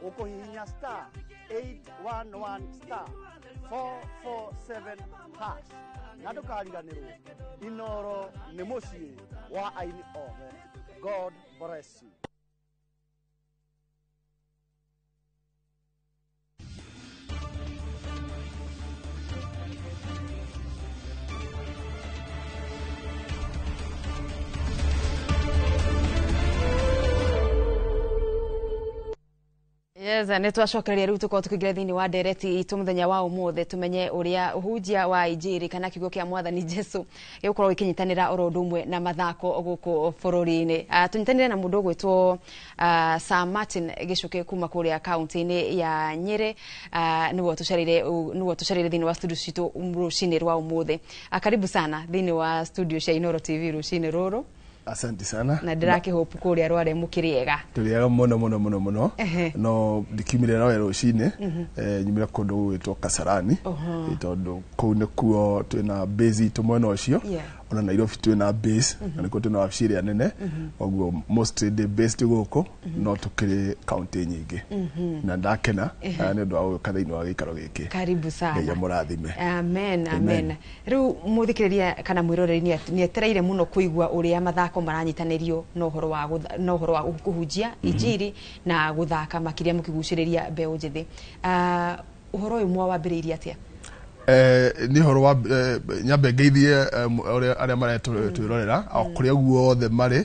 Speaker 4: ũkũhihinya star 811 star 447 hash na ndũkariganĩrwo Inoro nĩ mũciĩ wa aini othe. God bless you.
Speaker 3: Yes, nä twacokereria rä u tå korwo tå kä ingä ra thä inä wa ndereti itå må thenya wa å må thä tå menye å rä a å hunjia wa injiri kana kiugo kä a mwathani Jesu gä gå korwo gä kä nyitanä ra oro å ndå ũmwe na mathako gå kå bå rå-ri-inä. Tå nyitanä re na må ndå å gwä two Sir Martin Gĩcũkĩ kuma kå rä a kauntä-inä ya Nyĩrĩ, nĩguo tũcereire thĩinĩ wa studio citũ rũcinĩ rwa ũmũthĩ. Karibu sana thĩinĩ wa studio cia Inoro TV rũcinĩ rũrũ.
Speaker 4: Asante sana.
Speaker 3: Na ndĩrakĩhope kũrĩa Rware mũkĩrĩega.
Speaker 4: Tũrĩega mũno mũno mũno mũno. No ndikiumire Rware rũcinĩ, nyumire kũndũ gũgwĩtwo Kasarani, tondũ kũu nĩkuo twĩna base itũ mwena ũcio. Ona Nairobi twĩna base, na nĩkuo twĩna wabici ĩrĩa nene. Koguo mostly ndĩ based gũkũ, no tũkĩrĩ kaunti nyingĩ. Na ndakena nĩ ũndũ wa gũka thĩinĩ wa gĩikaro gĩkĩ.
Speaker 3: Karibu sana.
Speaker 4: Ngai amũrathime.
Speaker 3: Amen, amen. Rĩu mũthikĩrĩria kana mwĩroreri nĩetereire mũno kũigua ũrĩa mathako maranyitanĩrio na ũhoro wa kũhunjia injiri na gũthaka makĩria mũkĩgucĩrĩria mbeũ njĩthĩ. Ũhoro ũyũ mwawambĩrĩirie atĩa?
Speaker 4: Nĩ ũhoro wa nyambe ngeithie arĩa maretwĩrorera o kũrĩa guothe marĩ.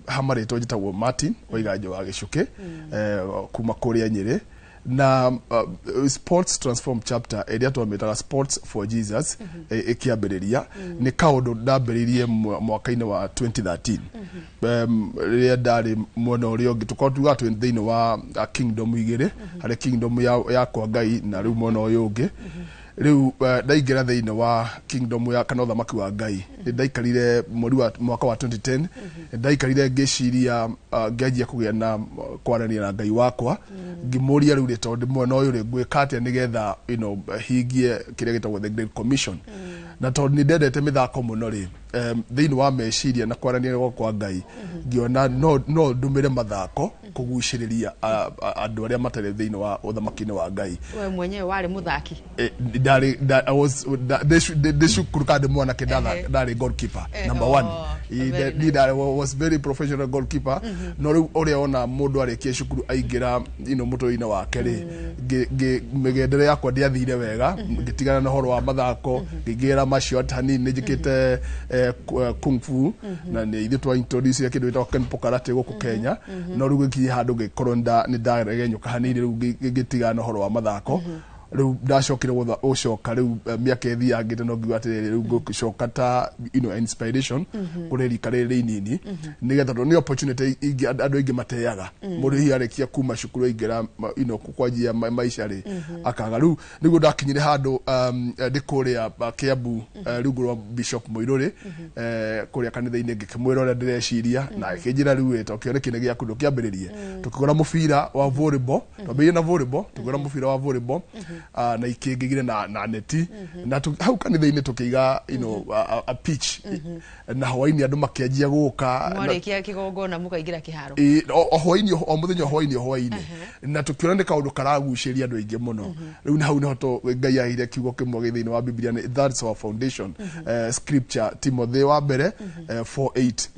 Speaker 4: Hamarĩtwo njĩtagwo Martin Waiganjo wa Gĩcũkĩ, kuma kũrĩa Nyĩrĩ. Na Sports Transform chapter ĩrĩa twamĩtaga Sports for Jesus ĩkĩambĩrĩria nĩ kaũndũ ndambĩrĩirie mwaka-inĩ wa 2013, rĩrĩa ndarĩ mwena ũrĩa ũngĩ. Tũkorwo tugaga twĩ thĩinĩ wa kingdom igĩrĩ, harĩ kingdom ya kwa Ngai na rĩu mwena ũyũ ũngĩ. Rĩu ndaingĩra thĩinĩ wa kingdom ya kana ũthamaki wa Ngai, ndaikarire mweri wa mwaka wa 2010, ndaikarire ngĩciria, ngĩanjia kũgĩa na kwaranĩria na Ngai wakwa, ngĩmũria rĩu rĩ, tondũ mwena ũyũ rĩ, ngwĩka atĩa nĩgetha hingie kĩrĩa gĩtagwo the Great Commission. Na tondũ nĩ ndendete mĩthako mũno rĩ, thĩinĩ wa meciria na kwaranĩria kwa Ngai, ngĩona no ndũmĩre mathako kũgucĩrĩria andũ arĩa matarĩ thĩinĩ wa ũthamaki-inĩ wa Ngai.
Speaker 3: We mwenyewe warĩ mũthaki?
Speaker 4: Ndĩ cukuru kana ndĩ mwanake ndarĩ goalkeeper number one. Niĩ ndarĩ was very professional goalkeeper. No rĩu ũrĩa ona mũndũ arĩkia cukuru aingĩra mũtũrĩre-inĩ wake rĩ, mĩgendere yakwa ndĩathire wega, ngĩtigana na ũhoro wa mathako, ngĩingĩra martial art hanini, nĩ njĩkĩte kung fu, na nĩ ithuĩ twa introduce kĩndũ gĩtagwo Kenpo karate gũkũ Kenya. No rĩu gĩkinya handũ ngĩkorwo nĩ ndaregenyũka hanini, rĩu ngĩtigana na ũhoro wa mathako. Rĩu ndacokire gũcoka rĩu mĩaka ĩthiangĩte, no ngiuga atĩrĩrĩ, rĩu ngũcoka ta inspiration kũrĩ rika rĩrĩ rĩnini, nĩgetha tondũ nĩ opportunity ingĩ andũ aingĩ mateaga. Mũndũ hihi arĩkia kuma cukuru aingĩra kwanjia maica rĩ, akaga. Rĩu nĩguo ndakinyire handũ ndĩ kũrĩa Kiambu, rungu rwa Bishop Mũirũrĩ, kũrĩa kanitha-inĩ, ngĩkĩmwĩra ũrĩa ndĩreciria, na akĩnjĩra rĩu ĩ, to kĩoneki nĩ gĩaku, ndũkĩambĩrĩrie. Tũkĩgũra mũbira wa volleyball, twambĩrĩirie na volleyball, tũkĩgũra mũbira wa volleyball, na ikĩngĩgire na neti, na hau kanitha-inĩ tũkĩiga a pitch, na hwaĩ-inĩ andũ makĩanjia gũka.
Speaker 3: Mwarĩkia kĩgongona mũkaingĩra kĩharo?
Speaker 4: O hwaĩ-inĩ, o mũthenya hwaĩ-inĩ o hwaĩ-inĩ, na tũkĩona nĩ kaũndũ karagucĩrĩria andũ aingĩ mũno. Rĩu hau nĩho Ngai aheire kiugo kĩmwe gĩ thĩinĩ wa Biblia, nĩ that's our foundation scripture, Timothy wa mbere 4:8.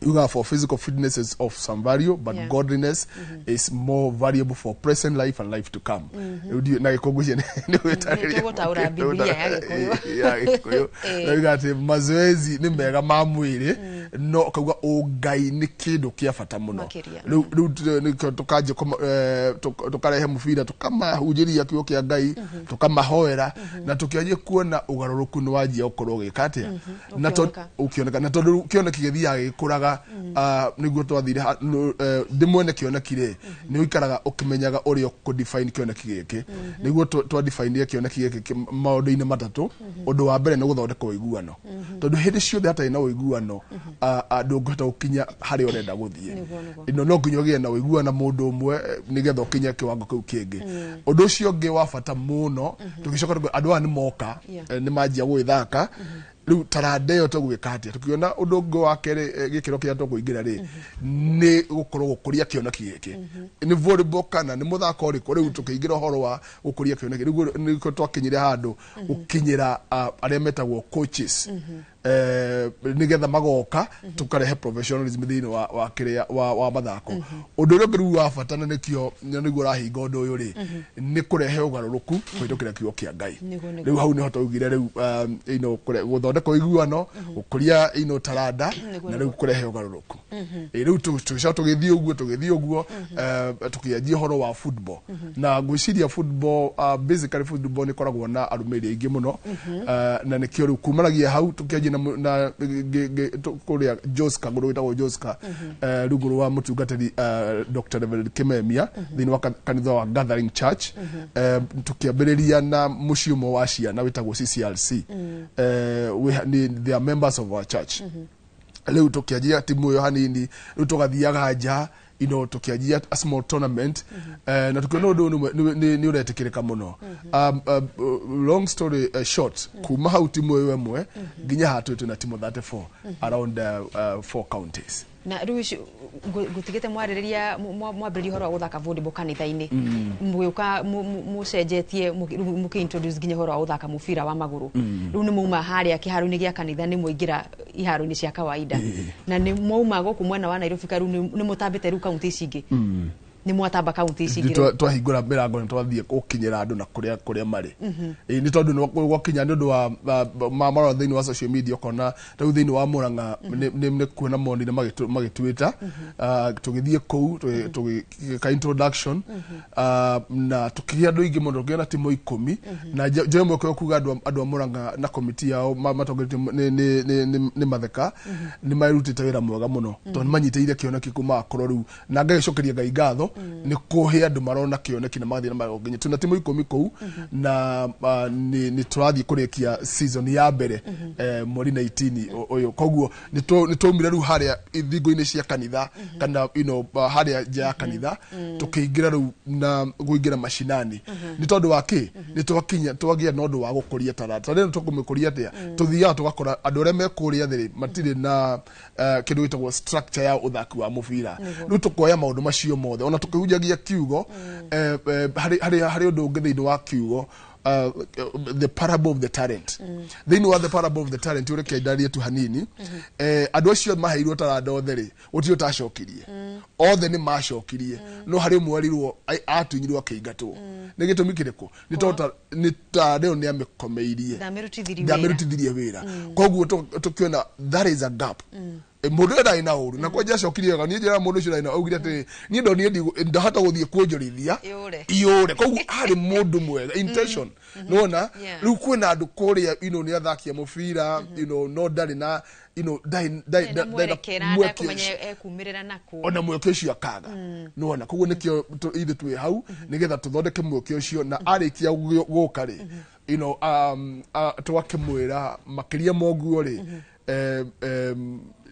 Speaker 4: You for physical fitness is of some value, but godliness is more valuable for present life and life to come. Na gĩkũngũ nĩ gwĩtarĩria.
Speaker 3: Tũgũtaũra Biblia ya Gĩkũyũ.
Speaker 4: Ya Gĩkũyũ. Rĩu atĩ mazoezi nĩ mega ma mwĩrĩ, No ũkauga ũngai nĩ kĩndũ kĩa bata mũno.
Speaker 3: Makĩria.
Speaker 4: Rĩu nĩkĩo tũkanjia tũkarehe mũbira, tũkamahunjĩria kiugo kĩa Ngai, tũkamahoera, na tũkĩanjia kuona ũgarũrũku nĩ wanjia gũkorwo ũgĩka atĩa na
Speaker 3: Ũkĩoneka.
Speaker 4: Ũkĩoneka. Na tondũ rĩu kĩoneki gĩthiaga gĩkũraga, nĩguo twathire ndĩ mwene kĩoneki rĩ, nĩ ũikaraga ũkĩmenyaga ũrĩa ũkũ-define kĩoneki gĩkĩ. Nĩguo twadefinire kĩoneki gĩkĩ maũndũ-inĩ matatũ. Ũndũ wa mbere nĩ gũthondeka ũiguano, tondũ hĩndĩ ciothe hatarĩ na ũiguano, ndũngĩhota gũkinya harĩa ũrenda gũthiĩ. Ĩno no nginya ũgĩe na ũiguano na mũndũ ũmwe, nĩgetha ũkinye kĩwango kĩu kĩngĩ. Ũndũ ũcio ũngĩ wa bata mũno, tũgĩcoka andũ aya nĩ moka, nĩ manjia gũgĩthaka rĩu taranda ĩyo, tũgwĩka atĩa? Tũkĩona ũndũ ũngĩ wa kerĩ, gĩkĩro kĩrĩa tũkũingĩra rĩ, nĩ gũkorwo gũkũria kĩoneki gĩkĩ, nĩ volleyball kana nĩ mũthako ũrĩkũ. Rĩu tũkĩingĩra ũhoro wa gũkũria kĩoneki. Rĩu nĩkĩo twakinyire handũ gũkinyĩra arĩa metagwo coaches, nĩgetha magoka tũkarehe professionalism thĩinĩ wa kĩrĩa wa mathako. Ũndũ ũrĩa ũngĩ rĩu wa bata, na nĩkĩo na nĩguo ũrahinga ũndũ ũyũ rĩ, nĩ kũrehe ũgarũrũku kũhĩtũkĩra kiugo kĩa Ngai.
Speaker 3: Nĩguo.
Speaker 4: Rĩu hau nĩho twaugire rĩu gũthondeka ũiguano, gũkũria taranda, na rĩu kũrehe ũgarũrũku. Rĩu tũgĩcoka tũgĩthiĩ ũguo, tũkĩanjia ũhoro wa football. Na ngwĩciria football, basically football nĩ ĩkoragwo na arũmĩrĩri aingĩ mũno, na nĩkĩo rĩu kumanagia hau tũkĩanjia na kũrĩa Joska, ngũrũ wĩtagwo Joska, rungu rwa mũtungatĩri Dr. Reverend Kimemia thĩinĩ wa kanitha wa Gathering Church, tũkĩambĩrĩria na mũciĩ ũmwe wa ciana wĩtagwo CCRC. They are members of our church. Rĩu tũkĩanjia timu ĩyo hanini, rĩu tũgathiaga nja, tũkĩanjia a small tournament, na tũkĩona ũndũ ũyũ nĩ ũretĩkĩrĩka mũno. Long story short, kuma hau timu ĩyo ĩmwe nginya haha tũrĩ, twĩna timu 34 around four counties.
Speaker 3: Na rĩu ici ngũtigĩte mwarĩrĩria mwambĩrĩria ũhoro wa gũthaka volleyball kanitha-inĩ, mũgĩũka mũcenjetie, rĩu mũkĩ-introduce nginya ũhoro wa gũthaka mũbira wa magũrũ. Rĩu nĩ mauma harĩa kĩharo-inĩ gĩa kanitha, nĩ mwaingĩra iharo-inĩ cia kawaida, na nĩ mwauma gũkũ mwena wa Nairobi ka rĩu nĩ mũtambĩte rĩu kaunti ici ingĩ, nĩ mwatamba kaunti ici ingĩ rĩu.
Speaker 4: Twahingũra mĩrango, nĩ twathiĩ gũkinyĩra andũ na kũrĩa marĩ. Ĩĩ, nĩ tondũ gwakinya nĩ ũndũ wa marora thĩinĩ wa social media, ũkona rĩu thĩinĩ wa Murang'a nĩ kuona monire magĩtwĩta. Tũgĩthiĩ kũu, tũgĩka introduction, na tũkĩgĩa andũ aingĩ mũno, tũkĩgĩa na timu 10. Na njoe mweke wa kuga andũ a Murang'a na komiti yao matongoretio nĩ Matheka nĩ marutĩte wĩra mwega mũno, tondũ nĩ manyitĩrĩire kĩoneki kuma akorwo rĩu, na ngagĩcokeria Ngai ngatho nĩ kũhe andũ marona kĩoneki na magathiĩ na magonginya. Twĩna timu 10 kũu, na nĩ tũrathiĩ kũrĩkia season ya mbere mweri 19 ũyũ. Koguo nĩ twaumire rĩu harĩa thingo-inĩ cia kanitha kana harĩa nja ya kanitha, tũkĩingĩra rĩu na kũingĩra macinani. Nĩ tondũ wa kĩ? Nĩ twakinya twagĩa na ũndũ wa gũkũria taranda. Taranda ĩno tũkũmĩkũria atĩa? Tũthiaga tũgakora andũ arĩa me kũrĩa thĩ rĩ, matirĩ na kĩndũ gĩtagwo structure ya ũthaki wa mũbira. Rĩu tũkoya maũndũ macio mothe, ona tũkĩhunjagia kiugo, harĩ ũndũ ũngĩ thĩinĩ wa kiugo, the parable of the talent. Thĩinĩ wa the parable of the talent, ũreke ndarie tu hanini, andũ acio maheirwo taranda othe rĩ, gũtirĩ ũtacokirie. Othe nĩ macokirie, no harĩ ũmwe werirwo atunyirwo akĩingatwo. Nĩ gĩtũmi kĩrĩkũ? Nĩ tondũ nĩ taranda ĩyo nĩ amĩkomeirie.
Speaker 3: Ndamĩrutithirie wĩra.
Speaker 4: Ndamĩrutithirie wĩra. Koguo tũkĩona that is a gap. Mũndũ ũyũ ndarĩ na ũru na kwanja acokirie wega. Niĩ njĩra mũndũ ũcio ndarĩ na, augire atĩrĩ, niĩ ndonire ndahota gũthiĩ kuonjorithia.
Speaker 3: Yũre.
Speaker 4: Yũre. Koguo harĩ mũndũ mwega intention, nĩwona? Rĩu kwĩna andũ kũrĩa nĩ athaki a mũbira, no ndarĩ na ndarĩ
Speaker 3: na
Speaker 4: ndarĩ na
Speaker 3: mwerekera,
Speaker 4: mweke
Speaker 3: ndakumenya
Speaker 4: ũcio.
Speaker 3: ekumĩrĩra nakũ.
Speaker 4: Ona mweke ũcio akaga, nĩwona? Koguo nĩkĩo ithuĩ twĩ hau nĩgetha tũthondeke mweke ũcio, na arĩkia gũka rĩ, tũgakĩmwĩra makĩria ma ũguo rĩ,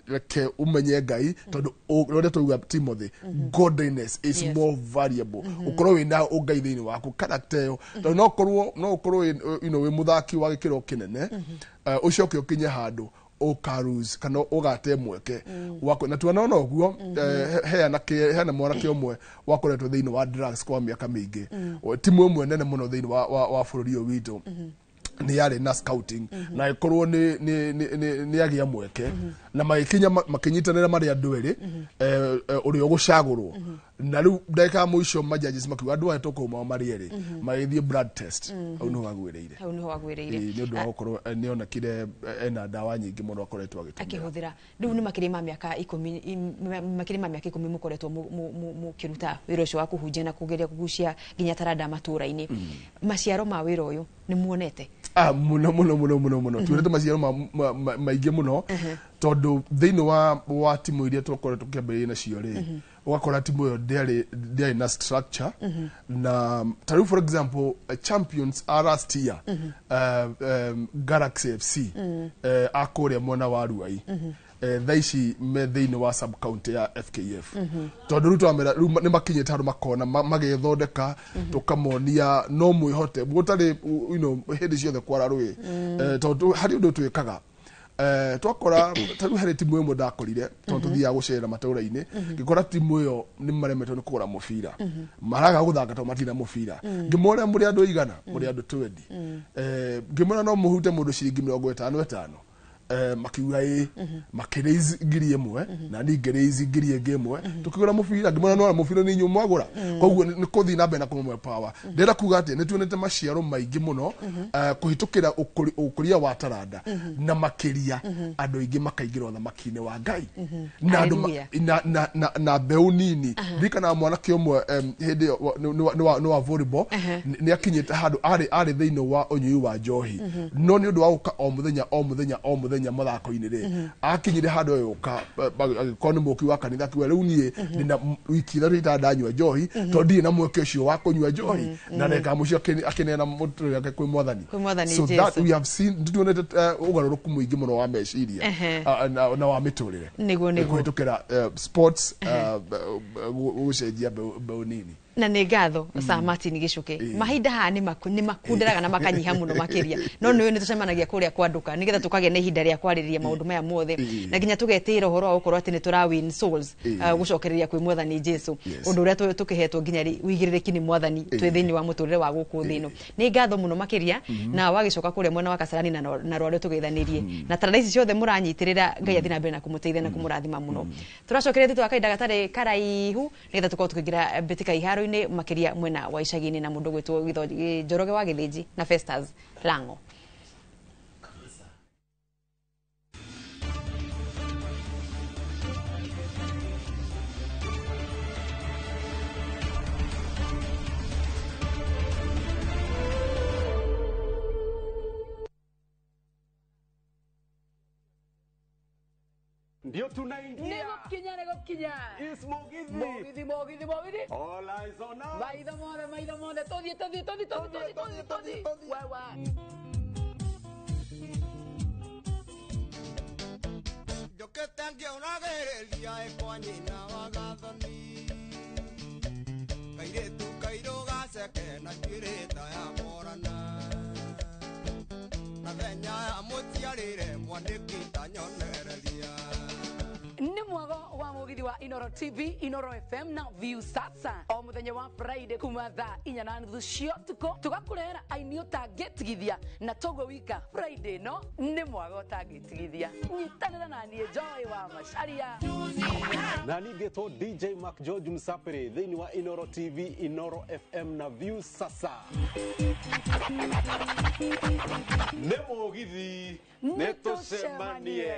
Speaker 4: reke ũmenye Ngai, tondũ ũrĩa twauga Timothy, godliness is more valuable. Ũkorwo wĩna ũngai thĩinĩ waku, character ĩyo, tondũ no ũkorwo wĩ mũthaki wa gĩkĩro kĩnene, ũcoke ũkinye handũ ũkaruse kana ũgate mweke wako. Na tuonona ũguo, hena mwanake ũmwe wakoretwo thĩinĩ wa drugs kwa mĩaka mĩingĩ. Timu ĩmwe nene mũno thĩinĩ wa bũrũri ũyũ witũ nĩ yarĩ na scouting, na ĩkorwo nĩ agĩa mweke. Na magĩkinya makĩnyitanĩra marĩ andũ erĩ, ũrĩa ũgũcagũrwo. Na rĩu ndagĩka ya mũico majudges makiuga andũ aya tũkũma marĩ erĩ, magĩthiĩ blood test, hau nĩho agwĩrĩire.
Speaker 3: Hau nĩho agwĩrĩire.
Speaker 4: Ĩĩ, nĩ ũndũ wa gũkorwo nĩonekire ena ndawa nyingĩ mũno akoretwo agĩtũmĩra.
Speaker 3: Akĩhũthĩra. Rĩu nĩ makĩria ma mĩaka 10, makĩria ma mĩaka 10 mũkoretwo mũkĩruta wĩra ũcio wa kũhunjia na kũgeria kũgucia nginya taranda matũũra-inĩ. Maciaro ma wĩra ũyũ nĩ muonete?
Speaker 4: Ah, muno muno muno muno muno. Tuonete maciaro maingĩ mũno, tondũ thĩinĩ wa timu iria twakoretwo tũkĩambĩrĩria nacio rĩ, ũgakora timu ĩyo ndĩarĩ na structure. Na ta rĩu, for example, champions a last year, Galaxy FC, a kũrĩa mwena wa Ruai, thaa ici me thĩinĩ wa sub county ya FKF, tondũ rĩu twamera rĩu nĩ makinyĩte handũ makona magethondeka, tũkamonia no mwĩhote gũtarĩ hĩndĩ ciothe kwara rũĩ. Tondũ harĩ ũndũ twĩkaga, twakora ta rĩu harĩ timu ĩmwe ndakorire, tondũ tũthiaga gũcera matũũra-inĩ, ngĩkora timu ĩyo nĩ maremetwo nĩ kũgũra mũbira, maraga gũthaka tondũ matirĩ na mũbira. Ngĩmoria, mũrĩ andũ aigana? Mũrĩ andũ 20. Ngĩmwĩra, no mũhute mũndũ ciringi 50 50? Makiuga ĩ. Makĩraise 1000, na niĩ ngĩraise 1000 ĩngĩ, tũkĩgũra mũbira. Ngĩmwĩra, nona mũbira nĩ inyuĩ mwagũra. Koguo nĩ kũthiĩ na mbere na kũmwe power. Ndĩrenda kuga atĩ nĩ tuonete maciaro maingĩ mũno, kũhĩtũkĩra ũkũria wa taranda, na makĩria andũ aingĩ makaingĩra ũthamaki-inĩ wa Ngai na andũ
Speaker 3: Hallelujah.
Speaker 4: na mbeũ nini. Ndirikanaga mwanake ũmwe, hĩndĩ ĩyo nĩ wa volleyball, nĩ akinyĩte handũ arĩ thĩinĩ wa ũnyui wa njohi, no nĩ ũndũ wa gũka o mũthenya o mũthenya o mũthenya mathako-inĩ rĩ, akinyire handũ agĩũka, agĩkorwo nĩ mũki wa kanitha, akiuga, rĩu niĩ ndĩna wiki 3 itarĩ ndanyua njohi, tondũ ndirĩ na mweke ũcio wa kũnyua njohi, na ndagĩka mũico akĩneana mũtũrĩre wake kwĩ Mwathani.
Speaker 3: Kwĩ Mwathani
Speaker 4: So
Speaker 3: Jesu.
Speaker 4: that we have seen, nĩtuonete ũgarũrũku mũingĩ mũno wa meciria, na wa mĩtũrĩre
Speaker 3: Nĩguo.
Speaker 4: kũhĩtũkĩra sports, gũcenjia mbeũ nini.
Speaker 3: Na nĩ ngatho Sir Martin Gicuki. Mahinda haha nĩ makunderaga na makanyiha mũno makĩria, no nĩ nĩ tũcemanagia kũrĩa kwa nduka nĩgetha tũkagĩa na ihinda rĩa kwarĩrĩria maũndũ maya mothe, na nginya tũgetĩĩra ũhoro wa gũkorwo atĩ nĩ tũra win souls, gũcokereria kwĩ Mwathani Jesu, ũndũ ũrĩa tũkĩhetwo nginya wĩigĩrĩrĩki nĩ Mwathani twĩ thĩinĩ wa mũtũrĩre wa gũkũ thĩ ĩno. Nĩ ngatho mũno makĩria, na wagĩcoka kũrĩa mwena wa Kasarani na na Rwarĩ tũgeithanĩrie na taranda ici ciothe mũranyitĩrĩra. Ngai athiĩ na mbere na kũmũteithia na kũmũrathima mũno. Tũracokeria thutha wa kahinda gatarĩ karaihu nĩgetha tũkorwo tũkĩingĩra mbĩtĩka iharo-inĩ, makĩria mwena wa icagi-inĩ, na mũndũ gwĩtwo Njoroge wa Gĩthĩnji na Festus Lango.
Speaker 8: Ndio tunaingia.
Speaker 9: Nĩgũkinya, nĩgũkinya.
Speaker 8: Is Mugithi.
Speaker 9: Mũgithi, mũgithi, mũgithi.
Speaker 8: All eyes on us.
Speaker 9: Maitho mothe, maitho mothe, tũthiĩ, tũthiĩ, tũthiĩ, tũthiĩ, tũthiĩ, tũthiĩ, tũthiĩ, wewe.
Speaker 7: Njũkĩte ngĩũragĩrĩria ĩ kwa nyina wa gathoni, kairĩtu kairũ gaceke na njuĩrĩ ta ya morana, na thenya ya mũciarĩre mwanĩki ta nyonereria.
Speaker 9: Nĩ mwago wa mũgithi wa Inoro TV, Inoro FM na View Sasa, o mũthenya wa Friday kuma thaa 4:30 cia ũtukũ, tũgakũrehera aini ũtangĩtigithia na toguo wika. Friday no nĩ mwago ũtangĩtigithia. Nyitanĩra na niĩ Joy wa Macaria.
Speaker 8: Na ningĩtwo DJ Mark George Msapere thĩinĩ wa Inoro TV, Inoro FM na View Sasa.
Speaker 10: Nĩ mũgithi, nĩ tũcemanie.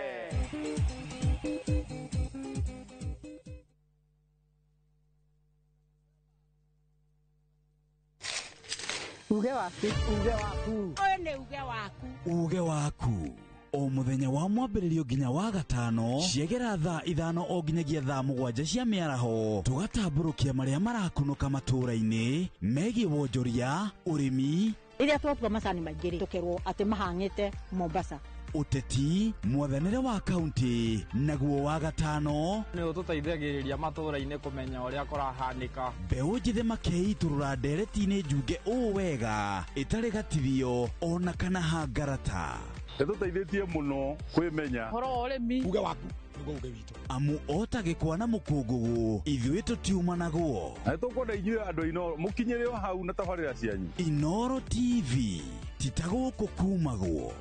Speaker 11: Uge waku. Uge waku.
Speaker 7: Ũyũ nĩ uge waku.
Speaker 12: Uge waku o mũthenya wa mwambĩrĩrio nginya wa gatano, ciegera thaa 5 o nginyagia thaa 7 cia mĩaraho, tũgatambũrũkia marĩa marakunũka matũũra-inĩ megiĩ wonjoria, ũrĩmi,
Speaker 11: Rĩrĩa twatua macani maingĩ rĩ, tũkerwo atĩ mahang'ĩte Mombasa.
Speaker 12: Ũteti, mwathanĩre wa kaunti. Naguo wa gatano
Speaker 13: nĩ ũtũteithagĩrĩria matũũra-inĩ kũmenya ũrĩa kũrahanĩka.
Speaker 12: Mbeũ njĩthĩ makeitũrũra ndereti-inĩ njunge ũũ wega, ĩtarĩ gatithio ona kana hangarata.
Speaker 10: Ĩtũteithĩtie mũno kwĩmenya.
Speaker 9: Ũhoro wa ũrĩmi.
Speaker 1: Uge waku nĩguo uge witũ.
Speaker 12: Amu o ta gĩkwa na mũkũngũgũ, ithuĩ tũtiumanagwo.
Speaker 10: Na nĩtũkwenda inyuĩ andũ a Inoro mũkinyĩre o hau na tabarĩra cianyu.
Speaker 12: Inoro TV, ti ta gũkũ kumagwo.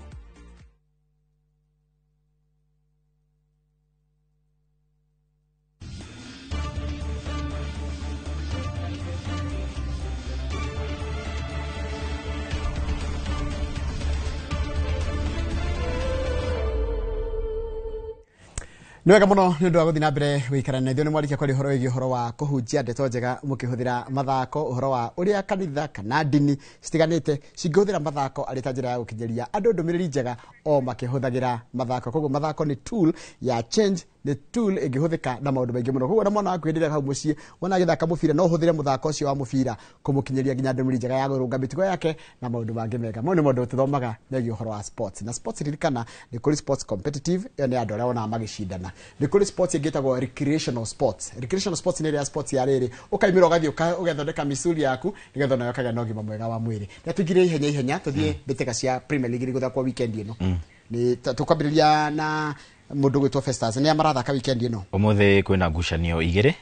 Speaker 1: Nĩ wega mũno nĩ ũndũ wa gũthiĩ na mbere gũikara na ithuĩ. Nĩ mwarĩkia kwaria ũhoro wĩgiĩ ũhoro wa kũhunjia ndeto njega mũkĩhũthĩra mathako, ũhoro wa ũrĩa kanitha kana ndini citiganĩte cingĩhũthĩra mathako arĩ ta njĩra ya gũkinyĩria andũ ndũmĩrĩri njega o makĩhũthagĩra mathako. Koguo mathako nĩ tool ya change, nĩ tool ĩngĩhũthĩka na maũndũ maingĩ mũno. Koguo na mwana waku hĩndĩ ĩrĩa hau mũciĩ wona agĩthaka mũbira, no ũhũthĩre mũthako ũcio wa mũbira kũmũkinyĩria nginya ndũmĩrĩri njega ya kũrũnga mĩtugo yake na maũndũ mangĩ mega. Mau nĩ maũndũ tũthomaga megiĩ ũhoro wa sports. Na sports, ririkana nĩ kũrĩ sports competitive, ĩyo nĩ andũ arĩa wonaga magĩcindana. Nĩ kũrĩ sports ĩngĩ ĩtagwo recreational sports. Recreational sports nĩ ĩrĩa sports ya rĩrĩ ũkaimĩra ũgathiĩ ũgethondeka misuli yaku nĩgetha onawe ũkagĩa na ũgima mwega wa mwĩrĩ. Na tũingĩre ihenya ihenya tũthiĩ mbĩtĩka cia Premier League iria igũthakwo weekend ĩno. Nĩ tũkwambĩrĩria na mũndũ gwĩtwo Festus. Nĩ marathaka weekend ĩno?
Speaker 2: Umuthi kwina ngucanio igiri,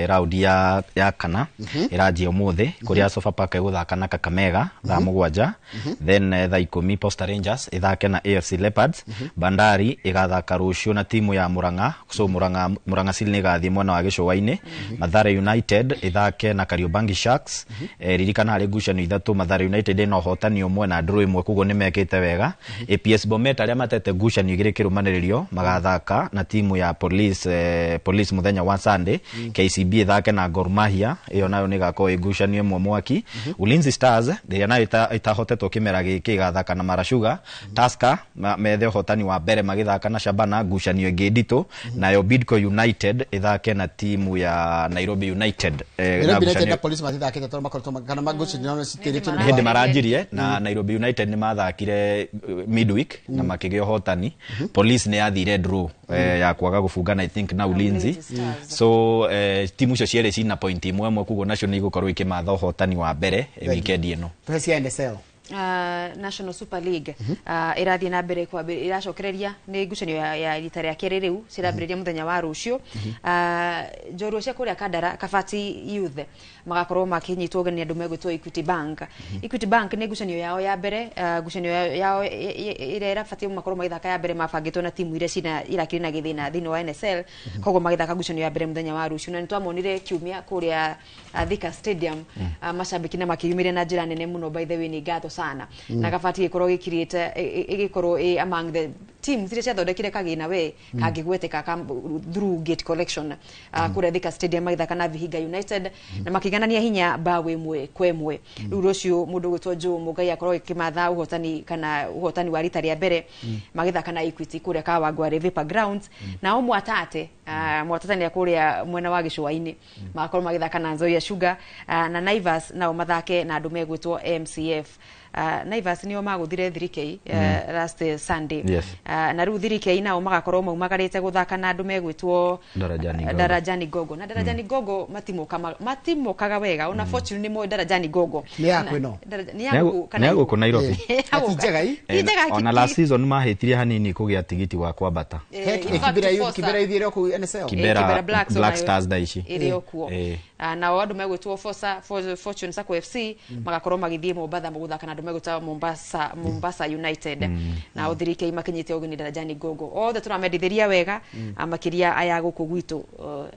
Speaker 2: raundi ya kana iranjia umuthi, kuria Sofapaka iguthaka na Kakamega thaa 7, then thaa 10 Posta Rangers ithake na AFC Leopards. Bandari igathaka rucio na timu ya Murang'a, so Murang'a Seal nĩ ĩgathiĩ mwena wa gĩcũa-inĩ. Mathare United ithake na Kariobangi Sharks. Ririkana harĩ ngucanio ithatũ Mathare United ĩna ũhotani ũmwe na draw ĩmwe, koguo nĩ mekĩte wega. APS Bomet arĩa matete ngucanio igĩrĩ kĩrũmanĩrĩrio magathaka na timu ya Police muthenya wa Sunday. KCB ithake na Gor Mahia, ĩyo nayo nĩ ĩgakorwo ĩ ngucanio ĩmwe mwaki. Ulinzi Stars ĩrĩa nayo ĩtahotetwo kĩmera gĩkĩ ĩgathaka na Mara Sugar. Tusker methe ũhotani wa mbere magĩthaka na Shabana, ngucanio ĩngĩ nditũ. Nayo Bidco United ĩthake na timu ya Nairobi United. Na
Speaker 1: Nairobi United
Speaker 2: ngucanio
Speaker 1: na Police matithakĩte tondũ makoretwo kana magucanio citĩrĩtwo nĩ
Speaker 2: hĩndĩ maranjirie na Nairobi United nĩ mathakire midweek na makĩgĩa ũhotani. Police nĩ yathire draw ya kwaga gũbungana, I think, na Ulinzi. So timu icio cierĩ cina point ĩmwe ĩmwe, koguo nacio nĩ igũkorwo ikĩmatha ũhotani wa mbere weekend ĩno.
Speaker 1: Tũhe cia NSL.
Speaker 3: National Super League ĩrathiĩ na mbere ĩracokereria, nĩ ngucanio ya rita rĩa kerĩ rĩu cirambĩrĩria mũthenya wa rũciũ. Njorua cia kũrĩa Kandara, Kabati Youth, magakorwo makĩnyitwo ũgeni andũ megwĩtwo Equity Bank. Equity Bank nĩ ngucanio yao ya mbere, ngucanio yao ĩrĩa ĩrabatiĩ makorwo magĩthaka ya mbere mabangĩtwo na timu iria cina irakĩrĩ na gĩthĩna thĩinĩ wa NSL. Koguo magĩthaka ngucanio ya mbere mũthenya wa rũciũ, na nĩ twamonire kiumia kũrĩa Thika Stadium, macambĩki na makĩyumĩria na njĩra nene mũno. By the way, nĩ ngatho sana. Na Kabati ĩkorwo gĩkirĩte ĩgĩkorwo ĩ among the teams iria ciathondekire kagĩna we kangĩgweteka through gate collection kũrĩa Thika Stadium magĩthaka na Vihiga United na makĩiganania hinya bao 1-1. Rĩu rũciũ mũndũ ũgwĩtwo Joe Mũngai akorwo ĩkĩmatha ũhotani kana ũhotani wa rita rĩa mbere magĩthaka na Equity kũrĩa Kawangware Vapor Grounds. Nao Mwatate, Mwatate nĩ kũrĩa mwena wa gĩcũa-inĩ, magakorwo magĩthaka na Nzoia Sugar, na Naivas nao mathake na andũ megwĩtwo MCF. Naivas nĩo magũthire 3K last Sunday. Na rĩu 3K nao magakorwo maumagarĩte gũthaka na andũ megwĩtwo
Speaker 2: Darajani Gogo.
Speaker 3: Darajani Gogo. Na Darajani Gogo matimokaga wega ona Fortune nĩ moĩ Darajani Gogo.
Speaker 1: Nĩ yaku ĩno?
Speaker 3: Nĩ yaku kana
Speaker 2: Nĩ ya gũkũ Nairobi.
Speaker 1: Ti njega ii?
Speaker 3: Ti njega.
Speaker 2: Ona last season mahĩtirie hanini kũgĩa tigiti wa kwambata.
Speaker 3: In fact,
Speaker 1: Kibera
Speaker 3: Fosa-
Speaker 1: Kibera ithiĩ kũu NSL.
Speaker 2: Kibera
Speaker 3: Kibera Blacks
Speaker 2: Black
Speaker 3: onayo
Speaker 2: Stars thaa ici.
Speaker 3: ĩrĩ o kuo. Nao andũ megwĩtwo Fosa Fortune Sacco FC magakorwo magĩthiĩ Mombatha gũthaka na andũ megwĩtwo Mombasa United. Nao 3K makinyĩte ũgeni Darajani Gogo. Othe tũramendithĩria wega, makĩria aya gũkũ gwitũ,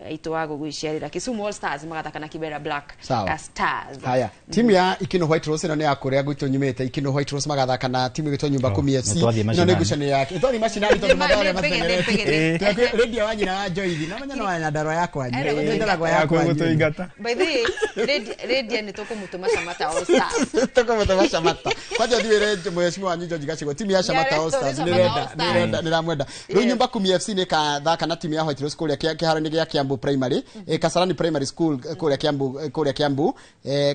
Speaker 3: aitũ wa gũgwĩciarĩra. Kisumu All Stars magathaka na Kibera Black
Speaker 1: Sawa.
Speaker 3: Stars.
Speaker 1: Haya, timu ya Ikino White Rose ĩno nĩ ya kũrĩa gwitũ nyumĩte. Ikino White Rose magathaka na timu ĩgwĩtwo Nyumba Kumi FC.
Speaker 2: Nĩ twathiĩ
Speaker 1: Ĩno nĩ
Speaker 2: macinani.
Speaker 1: ngucanio yake. Nĩ twathiĩ macinani tondũ mathaa ũrĩa
Speaker 3: Nĩ pĩgĩthĩ,
Speaker 1: mateng'erete.
Speaker 3: pĩgĩthĩ.
Speaker 1: Radio wa nyina wa Joithi na menya no wa Nyandarua ya kwanyu.
Speaker 3: Ero,
Speaker 1: Nĩ Ndaragwa ya kwanyu.
Speaker 2: Gũtũingata.
Speaker 3: By the way, Radio nĩ tũkũmũtũma Shamata All Stars.
Speaker 1: Tũkũmũtũma Shamata. Kwanja thiĩ wĩre mheshimiwa wanyu George Gachagua timu ya Shamata All Stars
Speaker 3: Shamata
Speaker 1: nĩ
Speaker 3: All
Speaker 1: renda
Speaker 3: Stars.
Speaker 1: nĩ renda nĩ ramwenda. Rĩu Nyumba Kumi FC nĩ ĩkathaka na timu ya White Rose kũrĩa kĩharo-inĩ gĩa Kiambu Primary, Kasarani Primary School, kũrĩa Kiambu, kũrĩa Kiambu,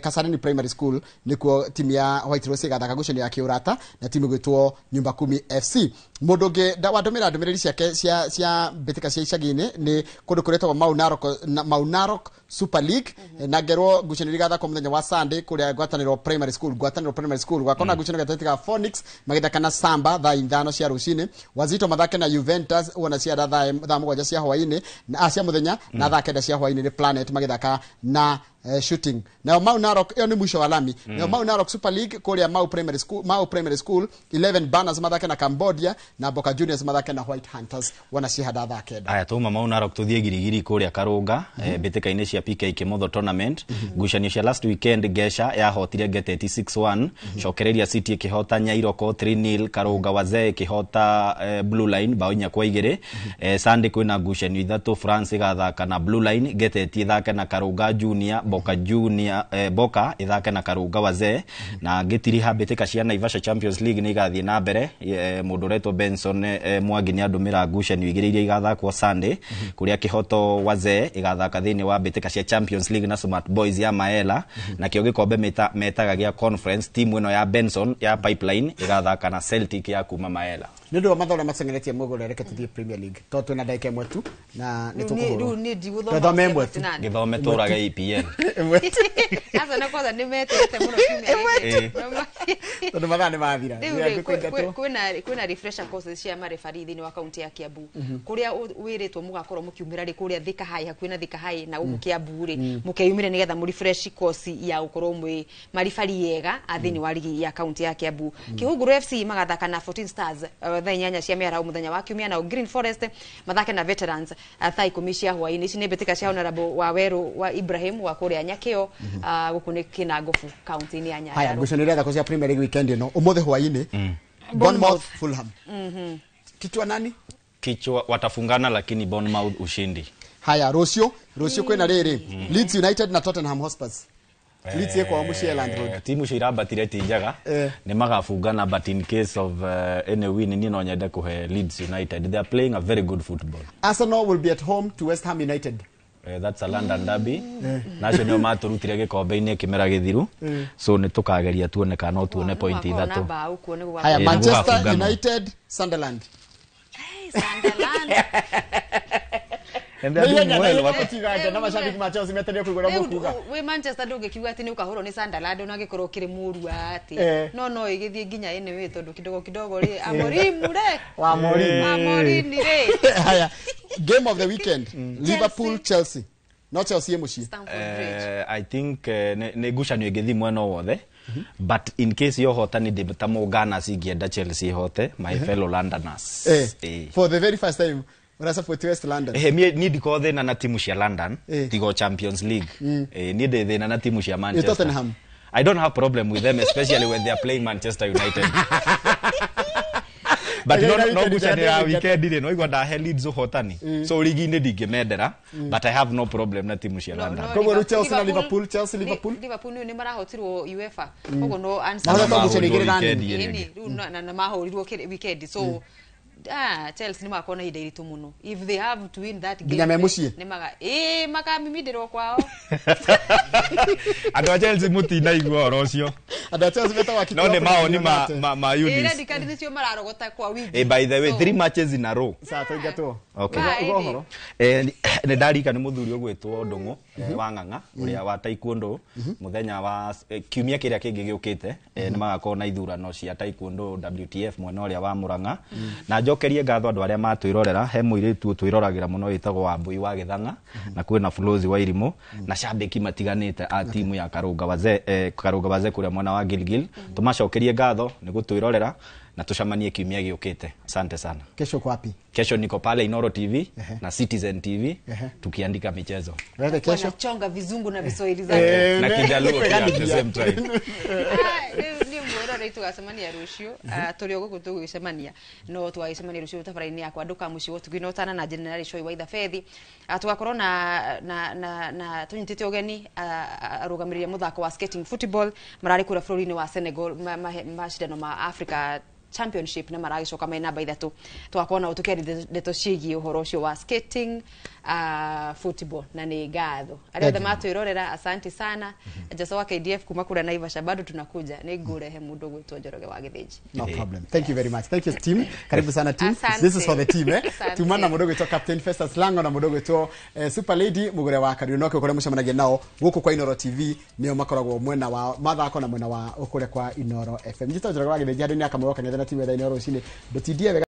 Speaker 1: Kasarani Primary School nĩkuo timu ya White Rose ĩgathaka ngucanio ya kĩũrata na timu ĩgwĩtwo Nyumba Kumi FC. Mũndũ ũngĩ wandũmĩra ndũmĩrĩri ciake cia mbĩtĩka cia icagi-inĩ nĩ kũndũ kũretagwo Mau Narok na Mau Narok Super League, na ngerwo ngucanio iria igathakwo mũthenya wa Sunday kũrĩa Ngwatanĩro Primary School. Ngwatanĩro Primary School gwakorwo na ngucanio gatagatĩ ga Phoenix magĩthaka na Samba thaa 5 cia rũcinĩ, Wazito mathake na Juventus wona ciara thaa 7 cia hwaĩ-inĩ na cia mũthenya, na thaa 9 cia hwaĩ-inĩ nĩ Planet magĩthaka na Shooting nayo Mau Narok ĩyo nĩ mũico wa lami. Nayo Mau Narok Super League kũrĩa Mau Primary School 11 Banners mathake na Cambodia, na Boka Juniors mathake na White Hunters wona cihanda thaa 9.
Speaker 2: Aya, tuma Mau Narok tuthiĩ Girigiri kũrĩa Karũnga, mbĩtĩka-inĩ cia PK Kĩmotho tournament. Ngucanio cia last weekend, Gesha yahotire Geteti 6-1, Cokereria City ĩkĩhota Nyairoko 3-0, Karũnga Wazee ĩkĩhota Blue Line bao 4-2. Sunday kwĩna ngucanio ithatũ: France ĩgathaka na Blue Line, Geteti ĩthake na Karũnga Junior, Boka Junior, Boka ĩthake na Karũnga Wazee. Na ngĩtiriha, mbĩtĩka cia Naivasha Champions League nĩ igathiĩ na mbere. Mũndũ ũretwo Benson Mwangi nĩ andũmĩra ngucanio igĩrĩ iria igathakwo Sunday, kũrĩa Kĩhoto Wazee ĩgathaka thĩinĩ wa mbĩtĩka cia Champions League na Smart Boys ya Maela, nakĩo gĩkombe metaga gĩa conference, timu ĩno ya Benson ya Pipeline ĩgathaka na Celtic ya kuma Maela.
Speaker 1: Nĩ ũndũ wa mathaa ũrĩa macengeretie mũgũrũ, reke tũthiĩ Premier League tondũ twĩna ndagĩka ĩmwe tu na nĩ
Speaker 3: Rĩu niĩ
Speaker 1: tũkũhũrwo.
Speaker 3: ndigũthoma.
Speaker 1: Tũthome ĩmwe tu.
Speaker 2: Gĩthome tũrage EPL.
Speaker 1: Ĩmwe tu.
Speaker 3: Aca kwanza nĩ metĩte mũno kiumia gĩkĩ.
Speaker 1: Tondũ mathaa nĩ mathira.
Speaker 3: Rĩu rĩ, kwĩna refresher courses cia marefari thĩinĩ wa kaunti ya Kiambu, kũrĩa wĩrĩtwo mũgakorwo mũkiumĩra rĩ kũrĩa Thika High, hakuhĩ na Thika High na gũkũ Kiambu rĩ, mũkeyumĩre nĩgetha mũrefresh course ya gũkorwo mwĩ maribari ega a thĩinĩ wa ligi ya kaunti ya Kiambu. Kĩhunguro FC magathaka na 14 Stars thaa 8 cia mĩaraho mũthenya wa kiumia, nao Green Forest mathake na Veterans thaa 10 cia hwaĩ-inĩ. Ici nĩ mbĩtĩka cia Honorable Waweru wa Ibrahim wa kũrĩa Nyakĩo, gũkũ nĩ Kĩnangobu kaunti-inĩ ya
Speaker 1: Haya,
Speaker 3: Nyandarua.
Speaker 1: ngucanio iria thako cia Premier League weekend ĩno, ũmũthĩ hwaĩ-inĩ, Bournemouth Fulham. Kichwa nani?
Speaker 2: Kichwa watafungana, lakini Bournemouth ushindi.
Speaker 1: Haya, rũciũ kwĩna rĩrĩ, Leeds United na Tottenham Hotspurs. Leeds ĩ kwao mũciĩ Elland Road.
Speaker 2: Timu icio irambatire ti njega. Nĩ magabungana, but in case of any win, niĩ no nyende kũhe Leeds United. They are playing a very good football.
Speaker 1: Arsenal will be at home to West Ham United.
Speaker 2: That's a London derby. Nacio nĩo matũrutire gĩkombe-inĩ kĩmera gĩthiru, so nĩ tũkageria tuone kana no tuone point
Speaker 3: Nĩgũgakorwo na
Speaker 2: ithatũ.
Speaker 3: mbaũ kuo nĩ
Speaker 1: Haya,
Speaker 2: Nĩ
Speaker 1: Manchester
Speaker 2: gũgafunganwo.
Speaker 1: United Sunderland.
Speaker 3: Sunderland.
Speaker 2: And they are doing well.
Speaker 1: Wako na mashabiki ma Chelsea metereire kũigua ũrĩa
Speaker 3: Rĩu
Speaker 1: mũkuga.
Speaker 3: wĩ Manchester ndũngĩkiuga atĩ nĩ ũkahũrwo nĩ Sunderland ona angĩkorwo ũkĩrĩ mũũru atĩ. No ĩgĩthiĩ nginya anyway, tondũ kidogo kidogo rĩ, Amorim rĩ.
Speaker 1: Wa Amorim.
Speaker 3: Amorim rĩ.
Speaker 1: Haya, game of the weekend, Liverpool Chelsea. No Chelsea ĩ mũciĩ.
Speaker 3: Stamford Bridge.
Speaker 2: I think nĩ ngucanio ĩngĩthiĩ mwena o wothe, but in case yohotani, ndĩ ta mũganas ingĩenda Chelsea ihote, my fellow Londoners.
Speaker 1: For the very first time una support West London.
Speaker 2: Ehe, niĩ ndikoragwo thĩna na timu cia London. Tigo Champions League. Niĩ ndĩ thĩna na timu cia Manchester.
Speaker 1: Tottenham.
Speaker 2: I don't have problem with them, especially when they are playing Manchester United. But
Speaker 1: Ĩyo
Speaker 2: no
Speaker 1: ĩna
Speaker 2: no
Speaker 1: weekend
Speaker 2: ngucanio ya
Speaker 1: njega.
Speaker 2: weekend rĩ, no igua ndahe Leeds ũhotani, so ligi-inĩ ndingĩmendera, but I have no problem na timu cia London.
Speaker 1: Koguo rĩu Chelsea na Liverpool, Chelsea Liverpool.
Speaker 3: Liverpool nĩ marahotirwo UEFA, koguo no
Speaker 1: Mahotwo ngucanio igĩrĩ na
Speaker 2: Weekend
Speaker 1: nini.
Speaker 2: ĩrĩ.
Speaker 3: Ĩni, rĩu na mahũrirwo weekend, so Chelsea nĩ magakorwo na ihinda iritũ mũno if they have to win that game.
Speaker 1: Nginya me mũciĩ?
Speaker 3: Nĩ maga ĩĩ makamimindĩrwo kwao.
Speaker 2: Andũ a Chelsea mũtinaigua ũhoro ũcio.
Speaker 1: Andũ a Chelsea metagwo
Speaker 2: No nĩ mawoni ma
Speaker 3: Ĩĩ,
Speaker 2: Eunice.
Speaker 3: red card nĩcio mararogota kwa wingi.
Speaker 2: By the way,
Speaker 3: So,
Speaker 2: three matches in a row.
Speaker 1: Sawa, tũingatwo.
Speaker 2: Okay.
Speaker 3: Bye.
Speaker 1: Uga ũhoro.
Speaker 2: Nĩ ndarika nĩ mũthuri ũgwĩtwo Ndũng'ũ wa Ng'ang'a ũrĩa wa taekwondo. Mũthenya wa kiumia kĩrĩa kĩngĩ gĩũkĩte, nĩ magakorwo na ithurano cia taekwondo WTF mwena ũrĩa wa Murang'a. Na njokerie ngatho andũ arĩa matwĩrorera. He mũirĩtu twĩroragĩra mũno wĩtagwo Wambui wa Gĩthang'a, na kwĩna Flozi wa Irimũ na cambĩki matiganĩte a timu ya Karũnga Wazee, Karũnga Wazee kũrĩa mwena wa Gilgil. Tũmacokerie ngatho nĩ gũtwĩrorera na tũcemanie kiumia gĩũkĩte. Asante sana.
Speaker 1: Kesho uko wapi?
Speaker 2: Kesho niko pale Inoro TV na Citizen TV tukiandika michezo.
Speaker 1: Wewe kesho?
Speaker 3: Wanachonga vizungu na viswahili zake.
Speaker 2: Na Kijaluo pia at the same time.
Speaker 3: Nĩ mwĩrorei, tũgacemania rũciũ. Tũrĩ o gũkũ tũgũgĩcemania, no tũgagĩcemania rũciũ tabarĩra-inĩ yakwa ndũkamuciĩ ũtugi na ũtana na General Shoi wa Ithabethi. Tũgakorwo na tũnyitĩte ũgeni arũgamĩrĩri a mũthako wa skating football mararĩ kũrĩa bũrũri-inĩ wa Senegal macindano ma Africa Championship na maragĩcoka me namba 3. Tũgakorwo nao tũkĩaria ndeto ciĩgiĩ ũhoro ũcio wa skating football. Na nĩ ngatho arĩa othe matwĩrorera, asante sana. Jaso wa KDF kuma kũrĩa Naivasha, bado tunakuja, nĩ ngũrehe mũndũ ũgwĩtwo Njoroge wa Gĩthĩnji.
Speaker 1: No problem. Thank you very much. Thank you, team. Karibu sana, team.
Speaker 3: Asante.
Speaker 1: This is for the team, eh.
Speaker 3: Asante.
Speaker 1: Tuma na mũndũ gwĩtwo Captain Festus Lango na mũndũ gwĩtwo Super Lady Mugure wa Kariũnoke kũrĩa mũcemanagia nao gũkũ kwa Inoro TV, nĩo makoragwo mwena wa mathako na mwena wa kũrĩa kwa Inoro FM. Njĩtagwo Njoroge wa Gĩthĩnji, handũ-inĩ akamwe kang'ethe na timu ya Inoro rũcinĩ. Ndũtindie wega.